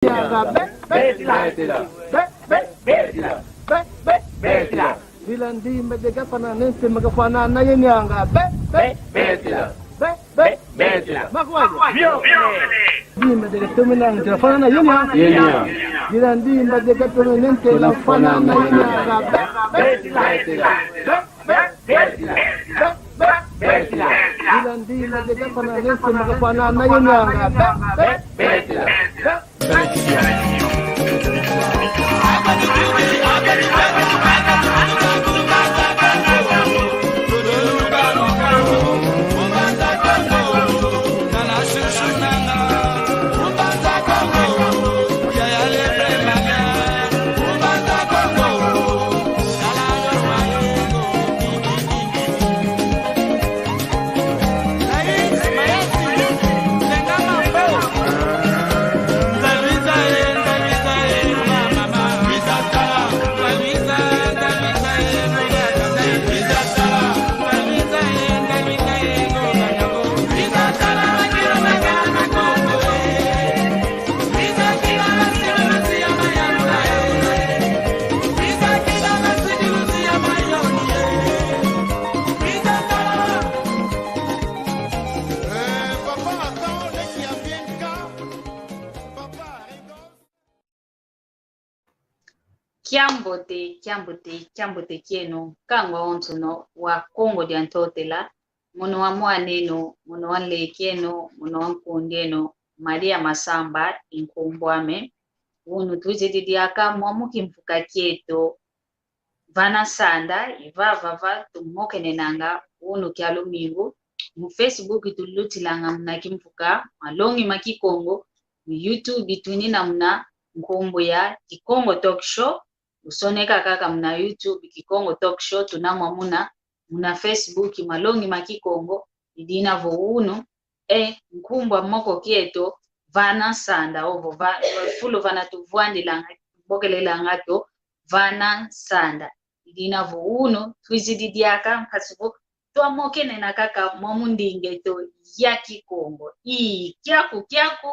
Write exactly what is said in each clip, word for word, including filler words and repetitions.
Nianga, be, be, betila. Be, be, betila. Be, be, betila. Dila ndimba de gafana nense magafana na ye nianga. Be, be, betila. Be, be, betila. Makwai. Mio. Ndimba de gatome nanga fana na ye nianga. Ye nianga. Dila ndimba de gatome nense magafana na ye nianga. Be, be, betila. Be, be, betila. Be, be, betila. Dila ndimba de gafana nense magafana na ye nianga. Be, be, betila. Kiambote, kiambote, kiambote kieno, nkangwa onsono wa Kongo dia Ntotela, mono wa mwan'eno, mono wa nlek'eno, mono wa nkundi'eno, Maria Masamba i nkumbu ame. Wunu twizidi diaka mwa mu kimvuka kieto, vana nsanda, i vava va tumokenenanga wunu kia lumingu. Mu Facebook tulutilanga muna kimvuka Malongi ma Kikongo, mu YouTube twina muna nkumbu ya Kikongo Talk Show. Usoneka kaka muna YouTube Kikongo Talk Show, tuna mwa muna, muna Facebook Malongi ma Kikongo. I dina vo wunu e nkumbu a moko kieto, vana nsanda, ovo va, fulu vana tuvwandilanga, tubokelelanga to, vana nsanda. I dina vo wunu twizidi diaka, mpasi vo twamokenena kaka mwa mu ndinga eto ya Kikongo. I kiaku, kiaku,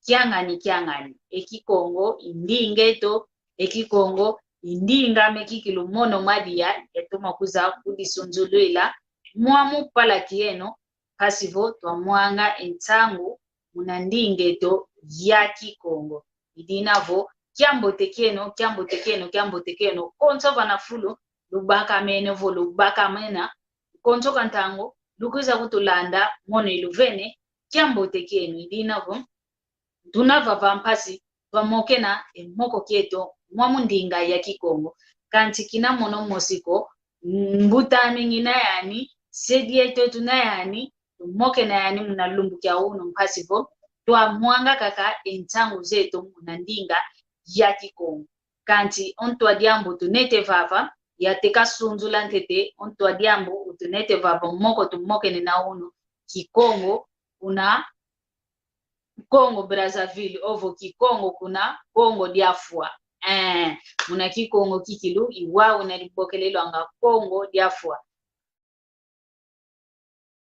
kiangani, kiangani. E Kikongo i ndinga eto, e Kikongo i ndinga ame kikilu mono madia yatoma kwiza kudisunzulwila mwa mu pala kieno, mpasi vo twamwanga e nsangu muna ndinga eto ya Kikongo. I dina vo kiambote kieno, kiambote kieno, kiambote kieno, konso vana fulu lubakamene ovo lubakamena, konso ka ntangu lukwiza kutulanda mono iluvene, kiambote kieno. I dina vo tuna vava mpasi twamokena e moko kieto mwa mu ndinga ya Kikongo. Kansi kina mono mosi ko, mbuta ame ngina yani, se dieto tuna yani, tumokena yani muna lumbu kia wunu, mpasi vo twamwanga kaka e nsangu zeto muna ndinga ya Kikongo. Kansi o ntu a diambu utunete vava, yateka sunzula ntete, o ntu a diambu utunete vava, moko tumokenena wunu Kikongo kuna Congo Brazzaville, ovo Kikongo kuna Kongo dia Fwa. Eh, muna Kikongo kikilu, i wau una dibokelelwanga Kongo dia Fwa.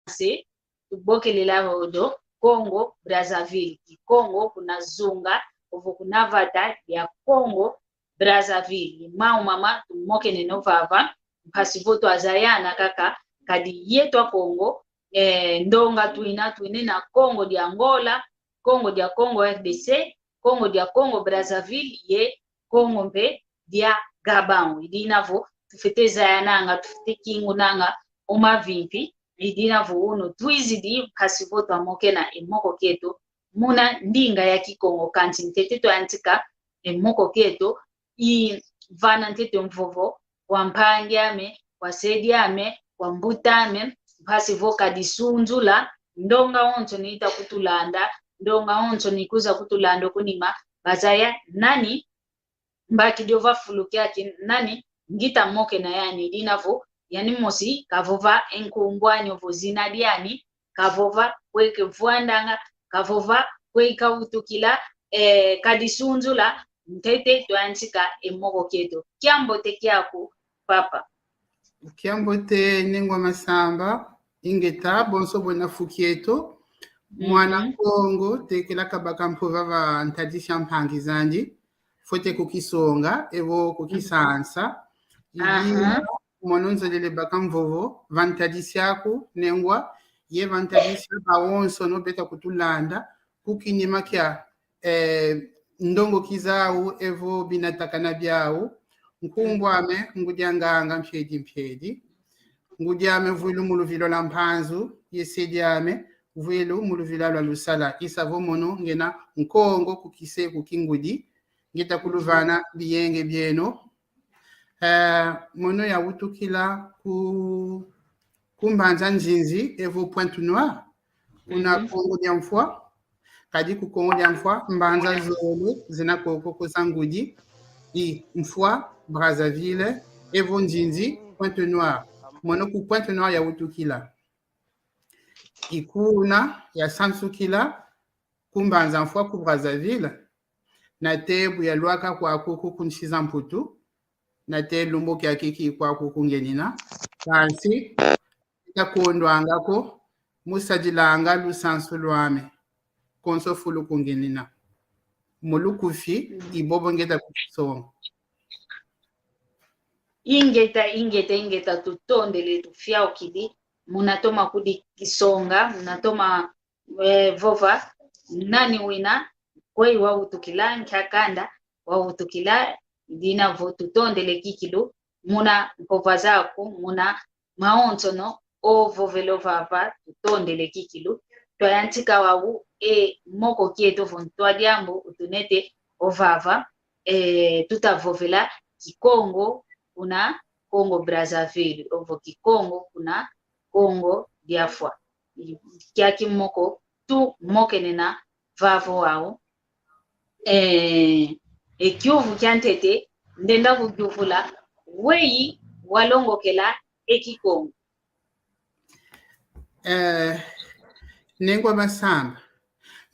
Se tubokelela odo Congo Brazzaville, Kikongo kuna zunga, ovo kuna vata dia Congo Brazzaville. I mau mama tumokeneno vava, mpasi vo twazayana kaka, kadi yeto Akongo, eh, ndonga twina, twinina Kongo dia Angola, Kongo dia Congo R D C, Kongo dia Congo Brazzaville, ye Kongo mpe dia Gabão. I dina vo tufwete zayananga, tufwete kingunanga o mavimpi. I dina vo wunu twizidi, mpasi vo twamokena e moko kieto muna ndinga ya Kikongo. Kansi ntete twayantika e moko kieto, i vana ntete mvovo kwa mpangi ame, kwa se diame, kwa mbuta ame, mpasi vo kadisunzula ndonga onso ni ita kutulanda, ndonga onso ni kwiza kutulanda o kunima, bazaya nani mbakidi o va fulu kiaki, nani ngita mokena yani. I dina vo yani mosi kavova e nkumbu ani ovo zina diani, kavova kwe kavwandanga, kavova kwe kawutukila, eh, kadisunzula, ntete twayantika e moko kieto. Kiambote kiaku, papa. Kiambote, Nengwa Masamba. Ingeta, bonso bwena fu kieto. Mwana Kongo, tekela kabaka mpova va ntadisi a mpangi zandi, fwete kukisonga, evo kukisansa. Aha. Idina, mono nzolele baka mvovo, va ntadisi aku, nengwa, ye va ntadisi a bawonsono beta kutulanda, ku kinima kia, eh, ndongoki zau, evo binatakana biau. Nkumbu ame, ngudi a nganga Mpiedi Mpiedi. Ngudi ame vwilu mu luvila lwa Mpanzu, ye se diame vwilu mu luvila lwa Lusala. I sa vo mono ngena Nkongo ku kise ku kingudi, ngeta kuluvana biyenge bieno. Eh, mono yawutukila ku, ku mbanza Nzinzi, evo Pointe-Noire, kuna Kongo dia Mfwa. Kadi ku Kongo dia Mfwa, mbanza zole zena koko ko za ngudi, i Mfwa, Brazzaville, evo Nzinzi, Pointe-Noire. Mono ku Pointe-Noire yawutukila. I kuna yasansukila ku mbanza Mfwa ku Brazzaville. Nate bu yalwaka kwaku ku nsi za Mputu, nate lumbu kiaki ki kwaku ku ngenina. Kansi, ngeta kondwanga ko, mu sadilanga lusansu lwame. Konso fulu ku ngenina. Mu lukufi, i bobo ngeta kukisonga. Ingeta, ingeta, ingeta, tutondele, tufiaukidi, muna toma kudikisonga, muna toma, eh, vova, nani wina, kweyi wawutukila, nkia kanda wawutukila, dina vo tutondele kikilu, muna mpova zaku, muna mawonsono ovovela ovava, tutondele kikilu. Twayantika wau e moko kieto vo ntwa diambu utunete ovava, eh, tuta vovela Kikongo kuna Congo Brazzaville, ovo Kikongo kuna Kongo dia Fwa. Kiaki moko tumokenena vava wau. Eh, e kiuvu kia ntete, ndenda kukiuvula, weyi walongokela e Kikongo? Eh, nengwa Masamba.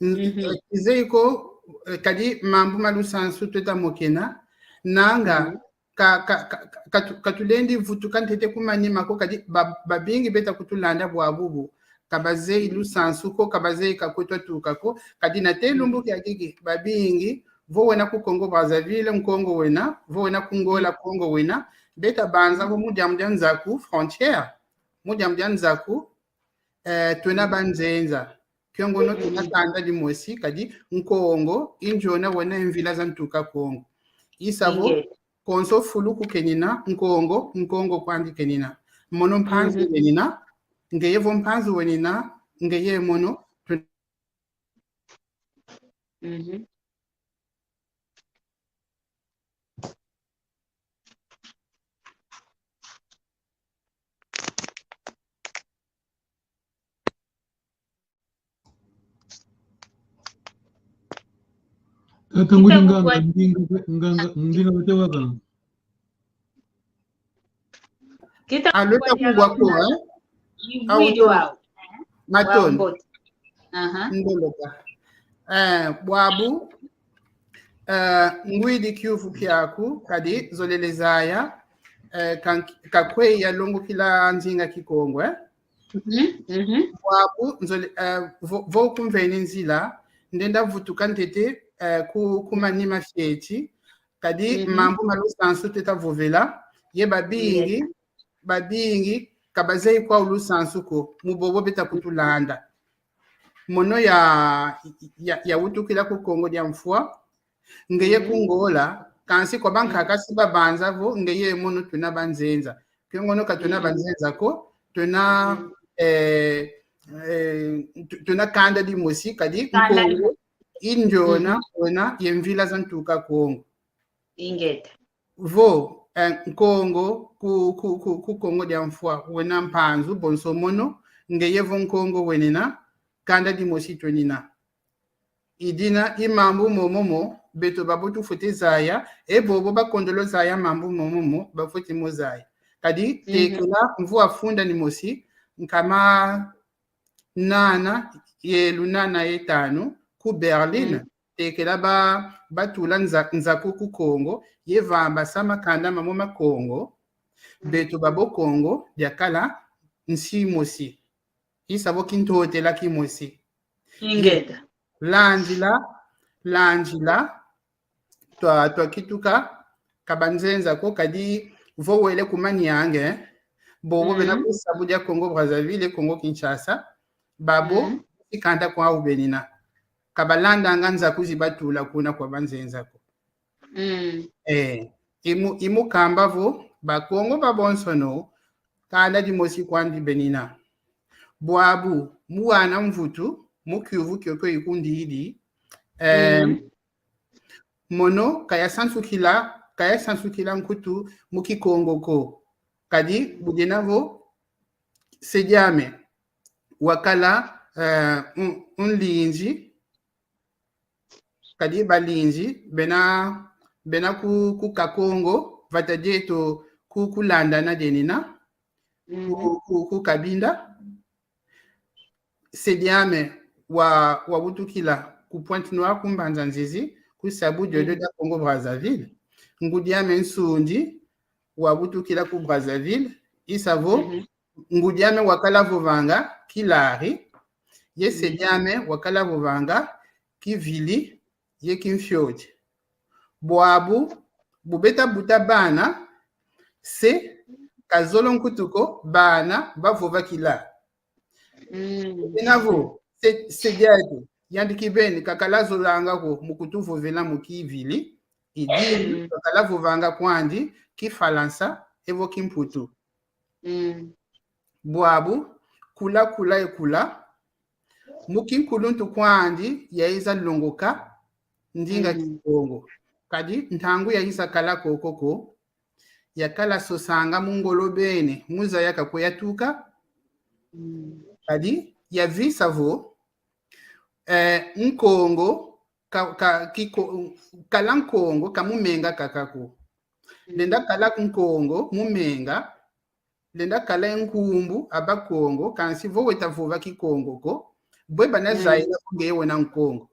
N-, eh, kizeye ko, eh, kadi mambu ma lusansu tweta mokena, nanga, ka, ka, ka, ka, katu-, katulendi vutuka ntete ku manima ko, kadi ba-, babingi beta kutulanda bwabubu. Ka bazeyi lusansu ko, ka bazeyi ka kweto atuka ko, kadi nate lumbu kiakiki, babingi, vo wena ku Congo Brazzaville, Nkongo wena, vo wena ku Ngola, Kongo wena, beta banza vo mu diambu dia nzaku, frontière, mu diambu dia nzaku, eh, twena banzenza. Kiongono twena kanda dimosi, kadi Nkongo i ndiona wena mvila za ntuka Kongo. I sa vo, konso fulu ku kenina, Nkongo, Nkongo kwandi kenina. Mono Mpanzu wenina, ngeye vo Mpanzu wenina, ngeye mono, Tata ngudi nganga, ndinga, nganga, ndinga bete waka. Kita. Alo, ta kugwa ko, eh? Matondo. Aha. Ndoloka. Eh, bwabu, eh, ngwidi kiuvu kiaku, kadi zolele zaya, eh, ka, ka kweyi yalongokila nzinga Kikongo, eh? Bwabu, nzole, eh, vo, vo kumveni nzila, ndenda vutuka ntete, eh, ku, ku manima fieti, kadi mambu ma lusansu tweta vovela, ye babingi, babingi, ka bazeyi kwau lusansu ko, mu bobo beta kutulanda. Mono ya, ya, yawutukila ku Kongo dia Mfwa, ngeye ku Ngola, kansi kwa bankaka si babanza vo, ngeye mono twena banzenza. Kiongono ka twena banzenza ko, twena, eh, eh, tw-, twena kanda dimosi, kadi Nkongo i ndiona wena ye mvila za ntuka Kongo. Ingeta. Vo, eh, Nkongo ku, ku, ku, ku Kongo dia Mfwa, wena Mpanzu, bonso mono, ngeye vo Nkongo wenina, kanda dimosi twenina. I dina i mambu momo mo, beto babo tufwete zaya, e bobo bakondolo zaya mambu momo mo, bafwete mo zaya. Kadi, tekela mvu a funda ni mosi, nkama nana ye lunana ye tanu, ku Berlin, tekela ba, batula nza-, nzaku ku Kongo, ye vamba sa makanda mamo ma Kongo, beto babo Kongo, diakala nsi mosi. I sa vo kintotela kimosi. Ingeta. Landila, landila, twa, twakituka, ka banzenza ko, kadi vo wele ku Maniange, bobo bena ku sabu dia Congo Brazzaville, Congo Kinshasa, babo, Mm. i kanda kwa ubenina. Ka balandanga nzaku zi batula kuna kwa banzenza ko. Mm. Eh, i mu, i mu kamba vo, Bakongo babonsono, kanda dimosi kwandi benina. Bwabu, mu wana mvutu, mu kiuvu kiokio ikundidi, eh, Mm. mono ka yasansukila, ka yasansukila nkutu mu Kikongo ko. Kadi, budina vo, se diame, wakala, eh, un, un linzi, kadi balinzi, bena, bena ku, ku Kakongo, vata dieto ku, ku Landana dienina, Mm. ku, ku, ku Cabinda. Se diame wa, wabutukila ku Pointe-Noire, ku Mbanza-Nzizi, ku sabu diodio dia Congo Brazzaville. Ngudi ame Nsundi, wabutukila ku Brazzaville, i sa vo, Mhm. ngudi ame wakala vovanga Kilari, ye se diame wakala vovanga Kivili, ye Kimfioti. Bwabu, bu beta buta bana, se, ka zolo nkutu ko, bana bavova Kilari. Mm. Ina vo, se, se diatu, yandi kibeni, kakala zolanga ko mu kutuvovela mu Kivili, i dina, Mm. kakala vovanga kwandi Kifalansa, evo Kimputu. Mm. Bwabu, kula, kula ye kula, mu kinkuluntu kwandi, yayiza longoka ndinga Mm. Kikongo. Kadi ntangu yayiza kala koko ko, yakala sosanga mu ngolo beni, mu zaya ka kwe yatuka. Mm. Kadi yavisa vo, eh, Nkongo, ka, ka, Kiko-, kala Nkongo, ka mu menga kaka ko. Lenda kala Nkongo mu menga, lenda kala ye nkumbu a Bakongo, kansi vo weta vova Kikongo ko, bwe bana zayila vo ngeye wena Nkongo.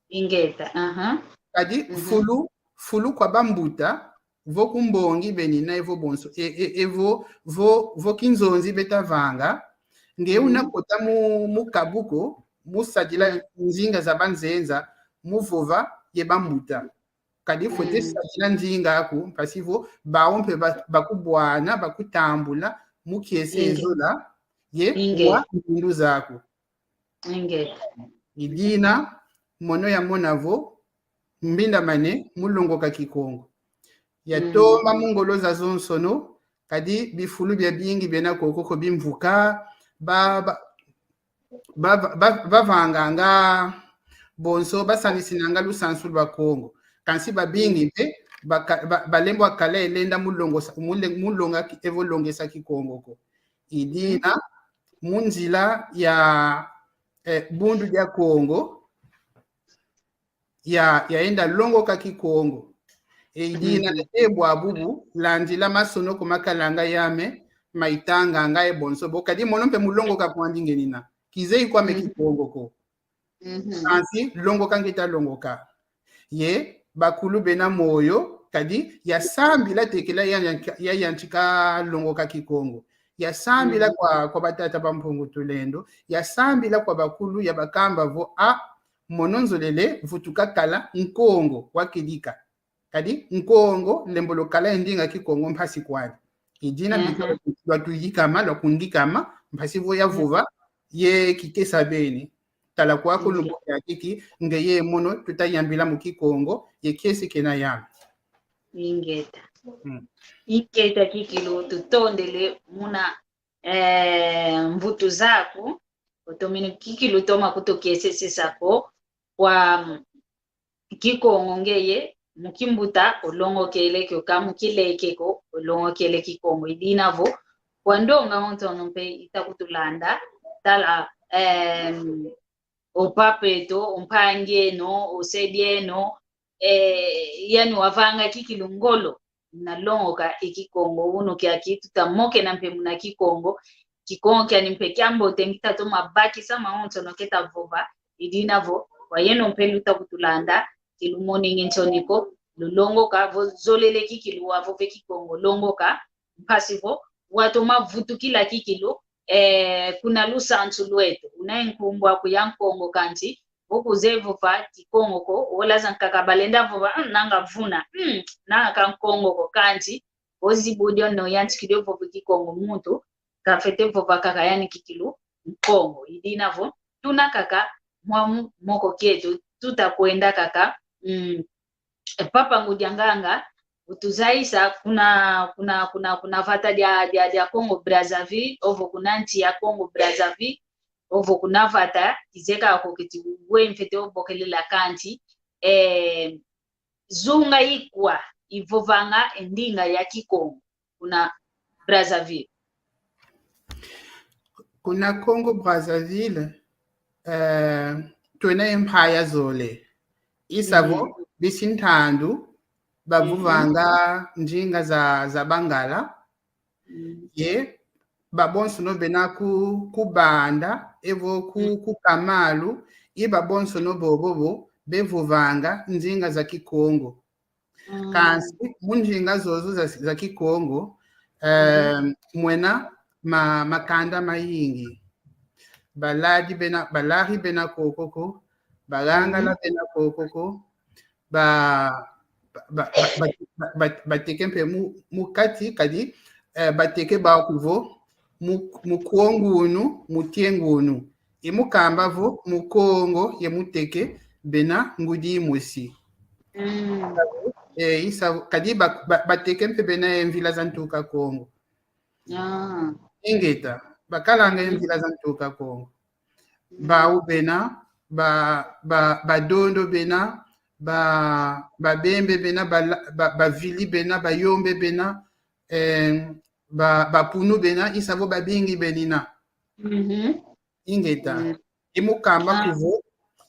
Ingeta, aha. Kadi Mhm. fulu, fulu kwa bambuta, vo ku mbongi benina evo bonso, e, e, evo, vo, vo kinzonzi beta vanga, nge una kota mu, mu kabu ko, mu sadila nzinga za banzenza, mu vova ye bambuta. Kadi fwete sadila nzinga aku, mpasi vo, bawu mpe ba, bakubwana, bakutambula, mu kiese zola, ye wa ngindu zaku. Ingeta. I dina, mono yamona vo, mbindamane mu longoka Kikongo. Yatomba mu ngolo zazonsono, kadi bifulu biabingi biena koko ko bimvuka, ba, ba, ba, ba, bavanganga bonso, basanisinanga lusansu lwa Kongo. Kansi babingi mpe, baka-, ba, balembwa kala ye lenda mu longosa, mu le-, mu longa ki-, evo longesa Kikongo ko. I dina, mu nzila ya, eh, Bundu dia Kongo, ya, yayenda longoka Kikongo. E i dina, e bwabu bu, landila masonoko makalanga yame, ma itanganga ye bonso bo. Kadi mono mpe mu longoka kwandi ngenina. Kizeyi kwame Kikongo ko. Mhm. Kansi longoka nge ta longoka. Ye bakulu bena moyo, kadi yasambila tekila ya, ya, yayantika longoka Kikongo. Yasambila kwa, kwa batata ba Mpungu Tulendo. Yasambila kwa bakulu, yabakamba vo: "Ah, mono nzolele vutuka kala Nkongo wa kedika. Kadi Nkongo lembolo kala ye ndinga Kikongo mpasi kwandi." I dina bika lwatuyikama, lwakundikama, mpasi vo yavova ye kikesa beni. Tala kwaku lumbu kiakiki, ngeye mono tuta yambila mu Kikongo, ye kiese kena yambi. Ingeta. Mm. Ingeta kikilu, tutondele muna, eh, mvutu zaku, otomene kikilu toma kutukiesesesa ko, kwa, mm, Kikongo ngeye, mu kimbuta olongokele kio, ka mu kileke ko olongokele Kikongo. I dina vo, kwa ndonga ontono mpe ita kutulanda, tala, em, o papa eto, o mpangi eno, o se dieno, eh, yani wavanga kikilu ngolo na longoka e Kikongo. Unu kiaki tuta mokena mpe muna Kikongo. Kikongo kiani mpe kiambote, ngita toma bakisa mawonsono keta vova. I dina vo, kwa yeno mpe luta kutulanda, ki lumonenge nsoni ko, lulongoka, vo zolele kikilu wavove Kikongo, longoka, mpasi vo watoma vutukila kikilu, eh, kuna lusansu lweto. Una ye nkumbu aku ya Nkongo kansi, vo kuzeye vova Kikongo ko, olaza nkaka balenda vova, "Mm, nanga vuna, mm, nanga ka Nkongo ko," kansi, vo zibudi ono yantikidi yo vova Kikongo muntu, kafwete vova kaka yani kikilu Nkongo. I dina vo, tuna kaka mwa mu-, moko kieto, tuta kwenda kaka, mm, e, Papa Ngudi a Nganga, utuzayisa kuna, kuna, kuna, kuna vata dia, dia, dia Congo Brazzaville, ovo kuna nsi ya Congo Brazzaville, ovo kuna vata, kizeye kaka ko keti we mfwete obokelela kansi, eh, zunga ikwa ivovanga e ndinga ya Kikongo kuna Brazzaville. Kuna Congo Brazzaville, eh, twena ye mpaya zole. I sa vo, mhm, bisi ntandu, bavovanga, mhm, ndinga za, za Bangala. Mm. Ye, babonsono bena ku, ku Banda, evo ku, mm, ku Kamalu, i babonsono bobo bo, bevovanga ndinga za Kikongo. Mm. Kansi, mu ndinga zozo za, za Kikongo, mhm, eh, mwena ma-, makanda mayingi. Baladi bena, Balari bena koko ko, Bagangala, mhm, bena koko ko, ba, ba, ba, ba, ba, ba, Bateke mpe mu, mu kati, kadi, eh, Bateke baku vo, mu, Mukongo unu, Mutienge unu. I mu kamba vo, Mukongo ye Muteke bena ngudi mosi. Mm. Eh, i sa, kadi ba, ba, Bateke mpe bena ye mvila za ntuka Kongo. Ah. Ingeta, bakalanga ye, mhm, mvila za ntuka Kongo. Mm. Bau bena, ba, ba, Badondo bena, ba, Babembe bena, ba, ba, Bavili bena, Bayombe bena, eh, ba, Bapunu bena, i sa vo babingi benina. Mhm. Ingeta. Mm. I mu kamba, ah, ku vo,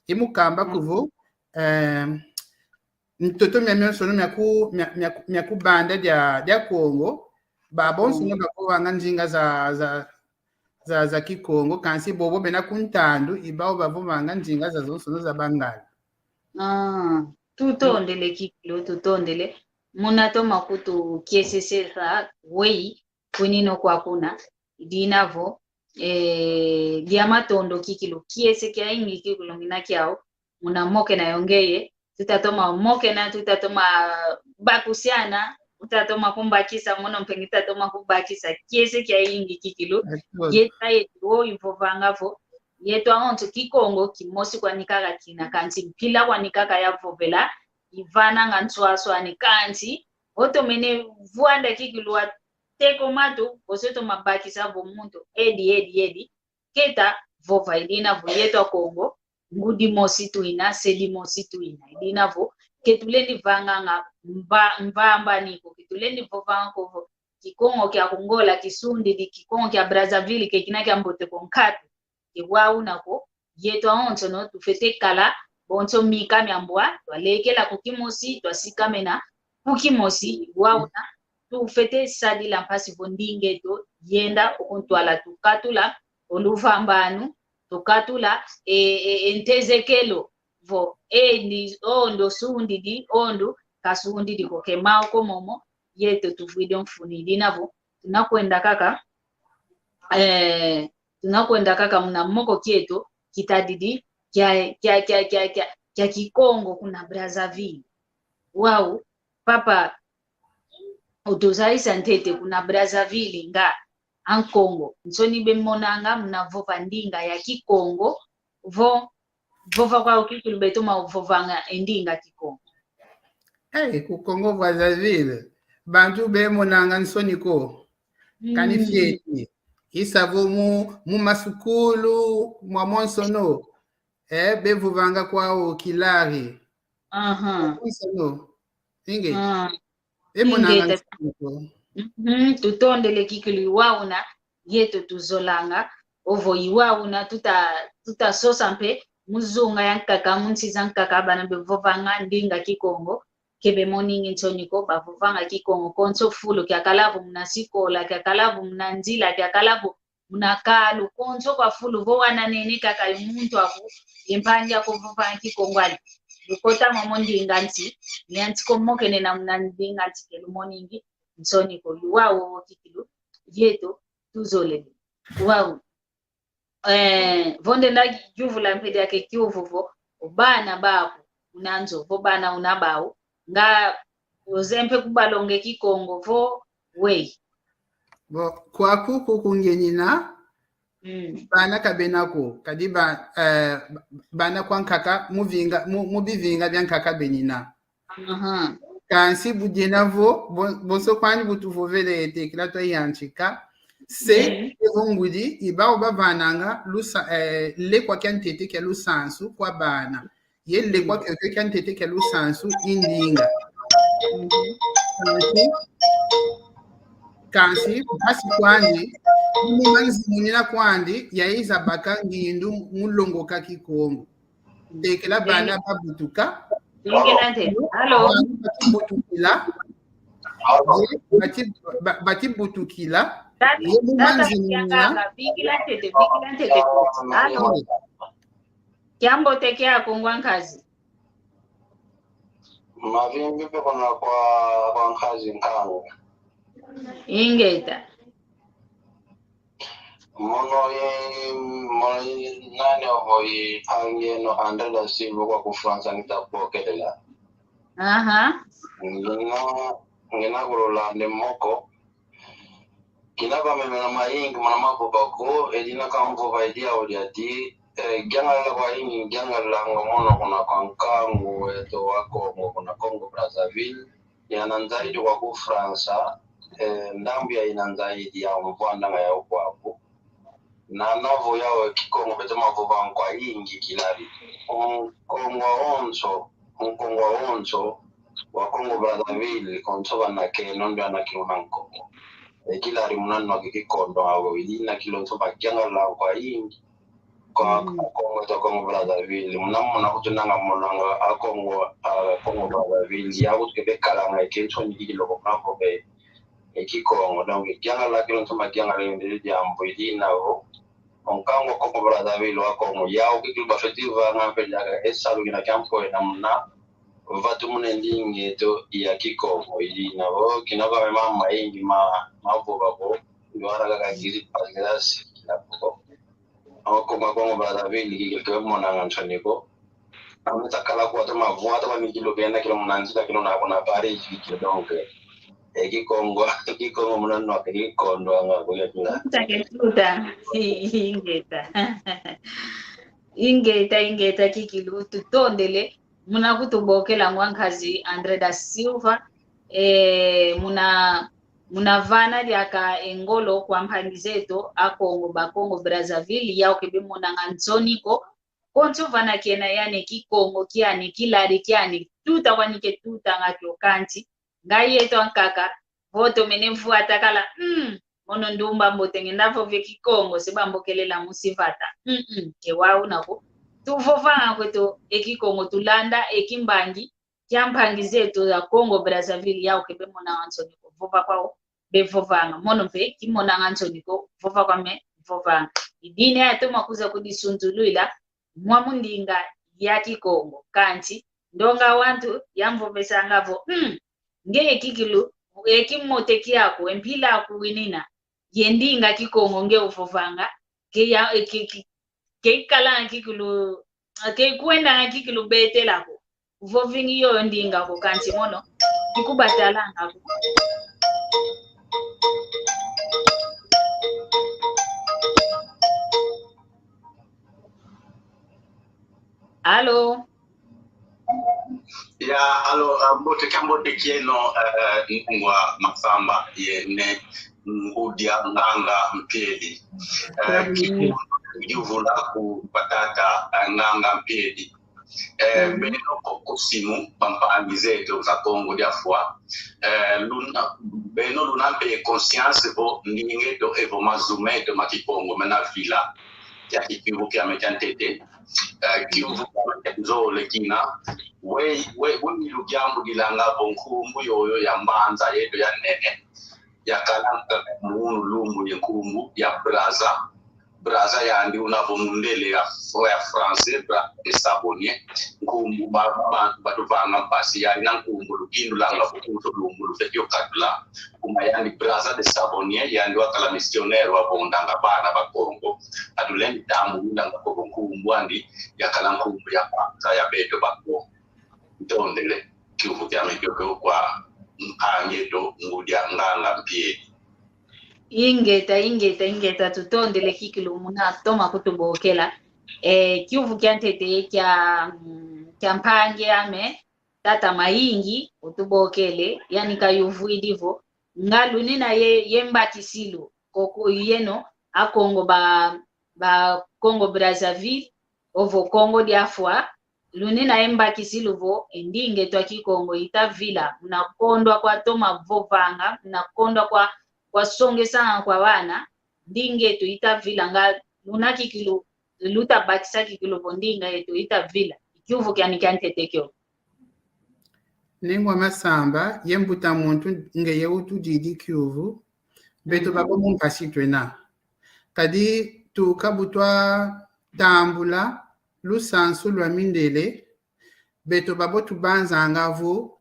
i mu kamba, mm, ku vo, eh, ntoto mia mionsono mia ku, mia, mia, mia ku Banda dia, dia Kongo, babonsono, mm, bavovanga ndinga za, za, za, za Kikongo, kansi bobo bena ku ntandu, i bau bavovanga ndinga zazonsono za Bangala. Ah, tutondele kikilu, tutondele. Muna toma kutukiesesesa weyi kwinina kwa kuna, i dina vo, eh, dia matondo kikilu, kiese kiayingi kikilu ngina kiau, muna mokena yo ngeye, tuta toma mokena, tuta toma bakusiana, uta toma kumbakisa, mono mpe ngita toma kubakisa, kiese kiayingi kikilu. D'accord. Ye ta yeto ivovanga vo, yeto awonso Kikongo kimosi kwani kaka kina, kansi mpila kwani kaka ya vovela ivananga nswaswani, kansi vo tomene vwanda kikilu wa teko matu, boso toma bakisa vo muntu edi, edi, edi, keta vova. I dina vo yeto Akongo, ngudi mosi twina, se dimosi twina. I dina vo ke tulendi vanganga mva-, mvambani ko, ke tulendi vovanga ko vo Kikongo kia ku Ngola kisundidi, Kikongo kia Brazzaville ke kina kia mbote ko, nkatu. Ke wau una ko, yeto awonsono tufwete kala bonso mika mia mbwa, twalekela ku kimosi, twasikamena ku kimosi. Wau una tufwete sadila mpasi vo ndinga eto yenda o ku ntwala, tukatula o luvambanu, tukatula e, e, e ntezekelo vo e ndi, o ndu sundidi, o ndu kasundidi ko, ke mau ko momo, yeto tuvwidi o mfunu. I dina vo tuna kwenda kaka, eh, tuna kwenda kaka muna moko kieto kitadidi kia, kia, kia, kia, kia, kia Kikongo kuna Brazzaville. Wau, papa, utuzayisa ntete kuna Brazzaville nga Ankongo, nsoni bemonanga muna vova ndinga ya Kikongo, vo vova kwau kikilu beto ma vovanga e ndinga Kikongo. Eh, ku Congo Brazzaville, bantu bemonanga nsoni ko. Kani, mm, fioti. I sa vo mu, mu masukulu, mwa monsono. Eh, bevovanga kwau Kilari. Aha. Mwa monsono. Inge. Ah. Bemonanga, ingeta, nsoni ko. Mhm, tutondele kikilu. I wau una, yeto tuzolanga, ovo i wau una tuta, tuta sosa mpe mu zunga ya nkaka, mu nsi za nkaka, bana bevovanga ndinga Kikongo, ke bemoningi nsoni ko, bavovanga Kikongo konso fulu, kiakala vo muna sikola, kiakala vo muna nzila, kiakala vo muna kalu, konso kwa fulu, vo wananene kaka i muntu aku, i mpangi aku vovanga Kikongo ani. Lukota momo ndinga nsi, ni ansi ko mokenena muna ndinga nsi ke lumoningi nsoni ko. I wau kikilu, yeto tuzolele. Wau. Eh, vo ndenda yuvula mpe diaka e kiuvu vo, o bana baku una nzo, vo bana una bau, nga oze mpe kubalonga e Kikongo vo, wei. Bon, kwaku kuku ngienina, Mm. bana ka bena ko, kadi ba, eh, bana kwa nkaka, mu vinga, mu, mu bivinga bia nkaka benina. Aha. Kansi bu diena vo, bon, bonso kwandi bu tuvovele, tekila twayantika. Se, Mhm. evo ngudi, i bau bavananga, lusa, eh, lekwa kia ntete kia lusansu kwa bana. Ye lekwa kiokio kia ntete kia lusansu i ndinga. Mhm. Kansi, kansi, mpasi kwandi, mu manzimunina kwandi, yayiza baka ngindu mu longoka Kikongo. Tekila bana babutuka. Ingila nte. Allô? Bana batibutukila. Bati-, ba-, batibutukila. Tata, Ye mu tata, manzimunina. kiakaka, bikila ntete, bikila ntete. Allô? Kiambote kiaku ngwa nkazi. Mavimbi mpe kuna kwa, kwa nkazi nkangu. Ingeta. Mono ye, mono ye nani ovo ye mpangi eno André da Silva kwa ku França ngita kubokelela. Aha. Ngina, ngina kululande moko. Kina kwa meme na mayingi, mona mavova ko, e dina kamvova e diau diati, eh, giangalala kwa yingi, giangalalanga mono kuna kwa nkangu eto wa Kongo, kuna Congo Brazzaville. Yana nzaidi kwa ku França, eh, ndambu ya ina nzaidi ya mvwandanga ya ukwaku. Na navo yau e Kikongo beto mavovanga kwa yingi kilari. Nkongo wonso, Nkongo wonso, wa Congo Brazzaville, konso bana ke, nondo ana kiluna Nkongo. E kilari muna nwa ke Kikongo, awo ili na kilonso bagiangalala kwa yingi. Kwa, mhm, Kongo to Congo Brazzaville. Muna mona kutu nanga monanga a Congo, a Congo Brazzaville. Ya kutu ke bekalanga e kensoni kiki loko mavo be e Kikongo. Donc, giangalala kilonso magiangalala ndele diambu idi navo. O nkangu Congo Brazzaville wa Kongo. Yau kiki bafweti vanga mpe diaka e salu kina kia mpoyo na muna. Vatu muna e ndinga eto ya Kikongo. Idi navo. Kina kwa mema mayingi ma, mavova ko. Ndwara kaka gizi pasgrasi kina ko. Awa Congo, Congo Brazzaville, kiki ke monanga nsoni ko. Ame takala kwa to mavwa to bani kilo kena kilo muna nzila kilo na kuna Paris kiki donc. E Kikongo, Kikongo muna nwa ke Kikongo anga kuya kila. Tuta ke tuta. Ingeta. Ingeta, ingeta kikilu tutondele. Muna kutubokela ngwa nkazi André da Silva. Eh, muna, muna vana diaka e ngolo kwa mpangi zeto a Kongo, ba Congo Brazzaville, yau ke bemonanga nsoni ko. Konso vana kena yani e Kikongo kiani, kilari kiani, tuta kwani ke tutanga kio kansi. Ngai yeto ankaka, vo tomene vwa takala, mm, mono ndumba mbote ngenda vova e Kikongo, se bambokelela musi vata. Mm, mm, ke wau na ko. Tuvovanga kweto e Kikongo, tulanda e kimbangi kia mpangi zeto za Congo Brazzaville, yau ke bemonanga nsoni ko vova kwau, bevovanga. Mono mpe kimonanga nsoni ko vova kwa me vovanga. I dina yatoma kwiza kudisunzulwila mwa mu ndinga ya Kikongo. Kansi, ndonga wantu yamvovesanga vo, mm, nge kikilu, e kimote kiaku, e mpila aku winina, ye ndinga Kikongo nge uvovanga, ke ya, e, ke, ke, ke kalanga kikilu, ke kwendanga kikilu betela ko. Vovingi yo ndinga ko kansi mono, kikubatalanga ko. Allô? Ya, allô, ah, mbote, kiambote kieno, eh, ngwa Masamba, ye ne ngudia nganga Mpiedi. Eh, kiku yuvula ku batata, eh, nganga Mpiedi. Eh, beno ko kusimu, bampangi zeto za Kongo dia Fwa. Eh, luna, beno luna mpe conscience vo ndinga eto evo mazu meto ma Kikongo mena vila. Ya kikiuvu kiame kia ntete. Eh, kiuvu kiame kia nzole kina. We, we, we milu kiambu dilanga vo nkumbu yoyo ya mbanza yeto ya nene. Ya kalanga munu lumbu ye nkumbu ya Brazza. Brazza yandi una vo mundele ya, ya français, Brazza de Savonnier. Nkumbu ba, ba, batuvanga mpasi, yandi na nkumbu lukindulanga vo kutu lumbu lufweti yo katula. Kuma yandi Brazza de Savonnier, yandi wakala missionnaire wavondanga bana ba Kongo. Atulendi tambulanga ko vo nkumbu andi yakala nkumbu ya kwanza ya beto ba Kongo. Ntondele, kiuvu kiame kiokio kwa mpangi eto, ngudi a nganga Mpiedi. Ingeta, ingeta, ingeta, tutondele kikilu muna toma kutubokela. Eh, kiuvu kia ntete kia, mm, kia mpangi ame, tata Mayingi, utubokele, yani kayuvwidi vo. Nga lunina ye, ye mbakisilu, koko yeno, a Kongo ba, ba Congo Brazzaville, ovo Kongo dia Fwa, lunina ye mbakisilu vo, e ndinga eto a Kikongo ita vila, muna kondwa kwa toma vovanga, muna kondwa kwa, kwa songesanga kwa bana, ndinga eto ita vila, nga luna kikilu, luta bakisa kikilu vo ndinga eto ita vila. Kiuvu kiani kia ntete kio. Nengwa Masamba, ye mbuta muntu ngeye utudidi kiuvu, beto babo mu mpasi twena. Kadi tuka bu twatambula lusansu lwa mindele, beto babo tubanzanga vo,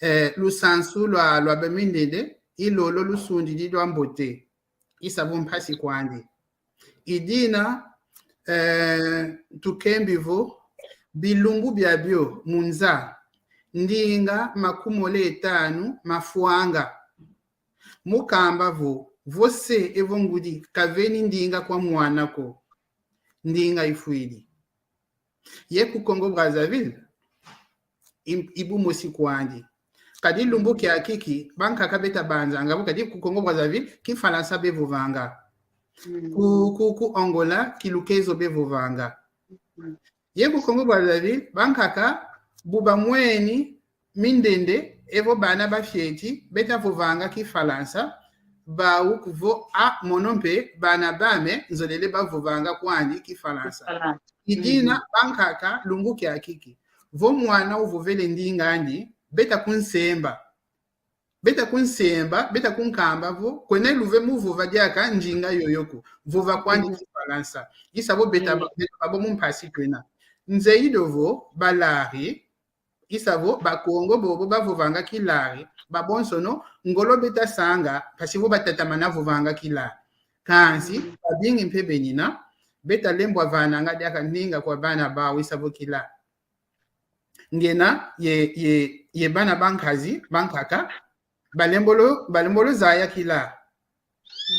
eh, lusansu lwa, lwa bamindele, i lolo lusundidi lwa mbote. I sa vo mpasi kwandi. I dina, eh, tukembi vo, bilumbu biabio mu nza, ndinga makumole ye tanu mafwanga. Mu kamba vo, vo se evo ngudi kaveni ndinga kwa mwana ko, ndinga ifwidi. Ye ku Congo Brazzaville, i, i bu mosi kwandi. Kadi lumbu kiaki ki, bankaka beta banzanga vo, kadi ku Congo Brazzaville, Kifalansa bevovanga. Mm. Ku, ku, ku Angola, Kilukezo bevovanga. Mm. Ye ku Congo Brazzaville, bankaka, bu bamweni mindende, evo bana bafieti, beta vovanga Kifalansa, bau kuvo a mono mpe, bana bame, nzolele bavovanga kwandi Kifalansa. Kifalansa. I dina, mhm, bankaka, lumbu kiaki ki. Vo mwana uvovele ndinga andi, beta kunsemba. Beta kunsemba, beta kunkamba vo, kwena luve mu vova diaka ndinga yoyo ko. Vova kwandi, mhm, Kifalansa. I sa vo beta, mhm, ba-, beta babo mu mpasi kwena. Nzeyi do vo, balari, i sa vo, Bakongo bobo bavovanga Kilari, babonsono, ngolo beta sanga, mpasi vo batatamana vovanga Kilari. Kansi, mhm, babingi mpe benina, beta lembwa vananga diaka ndinga kwa bana bau, i sa vo Kilari. Ngena ye, ye, ye bana bankazi, bankaka, balembolo, balembolo zaya Kilari.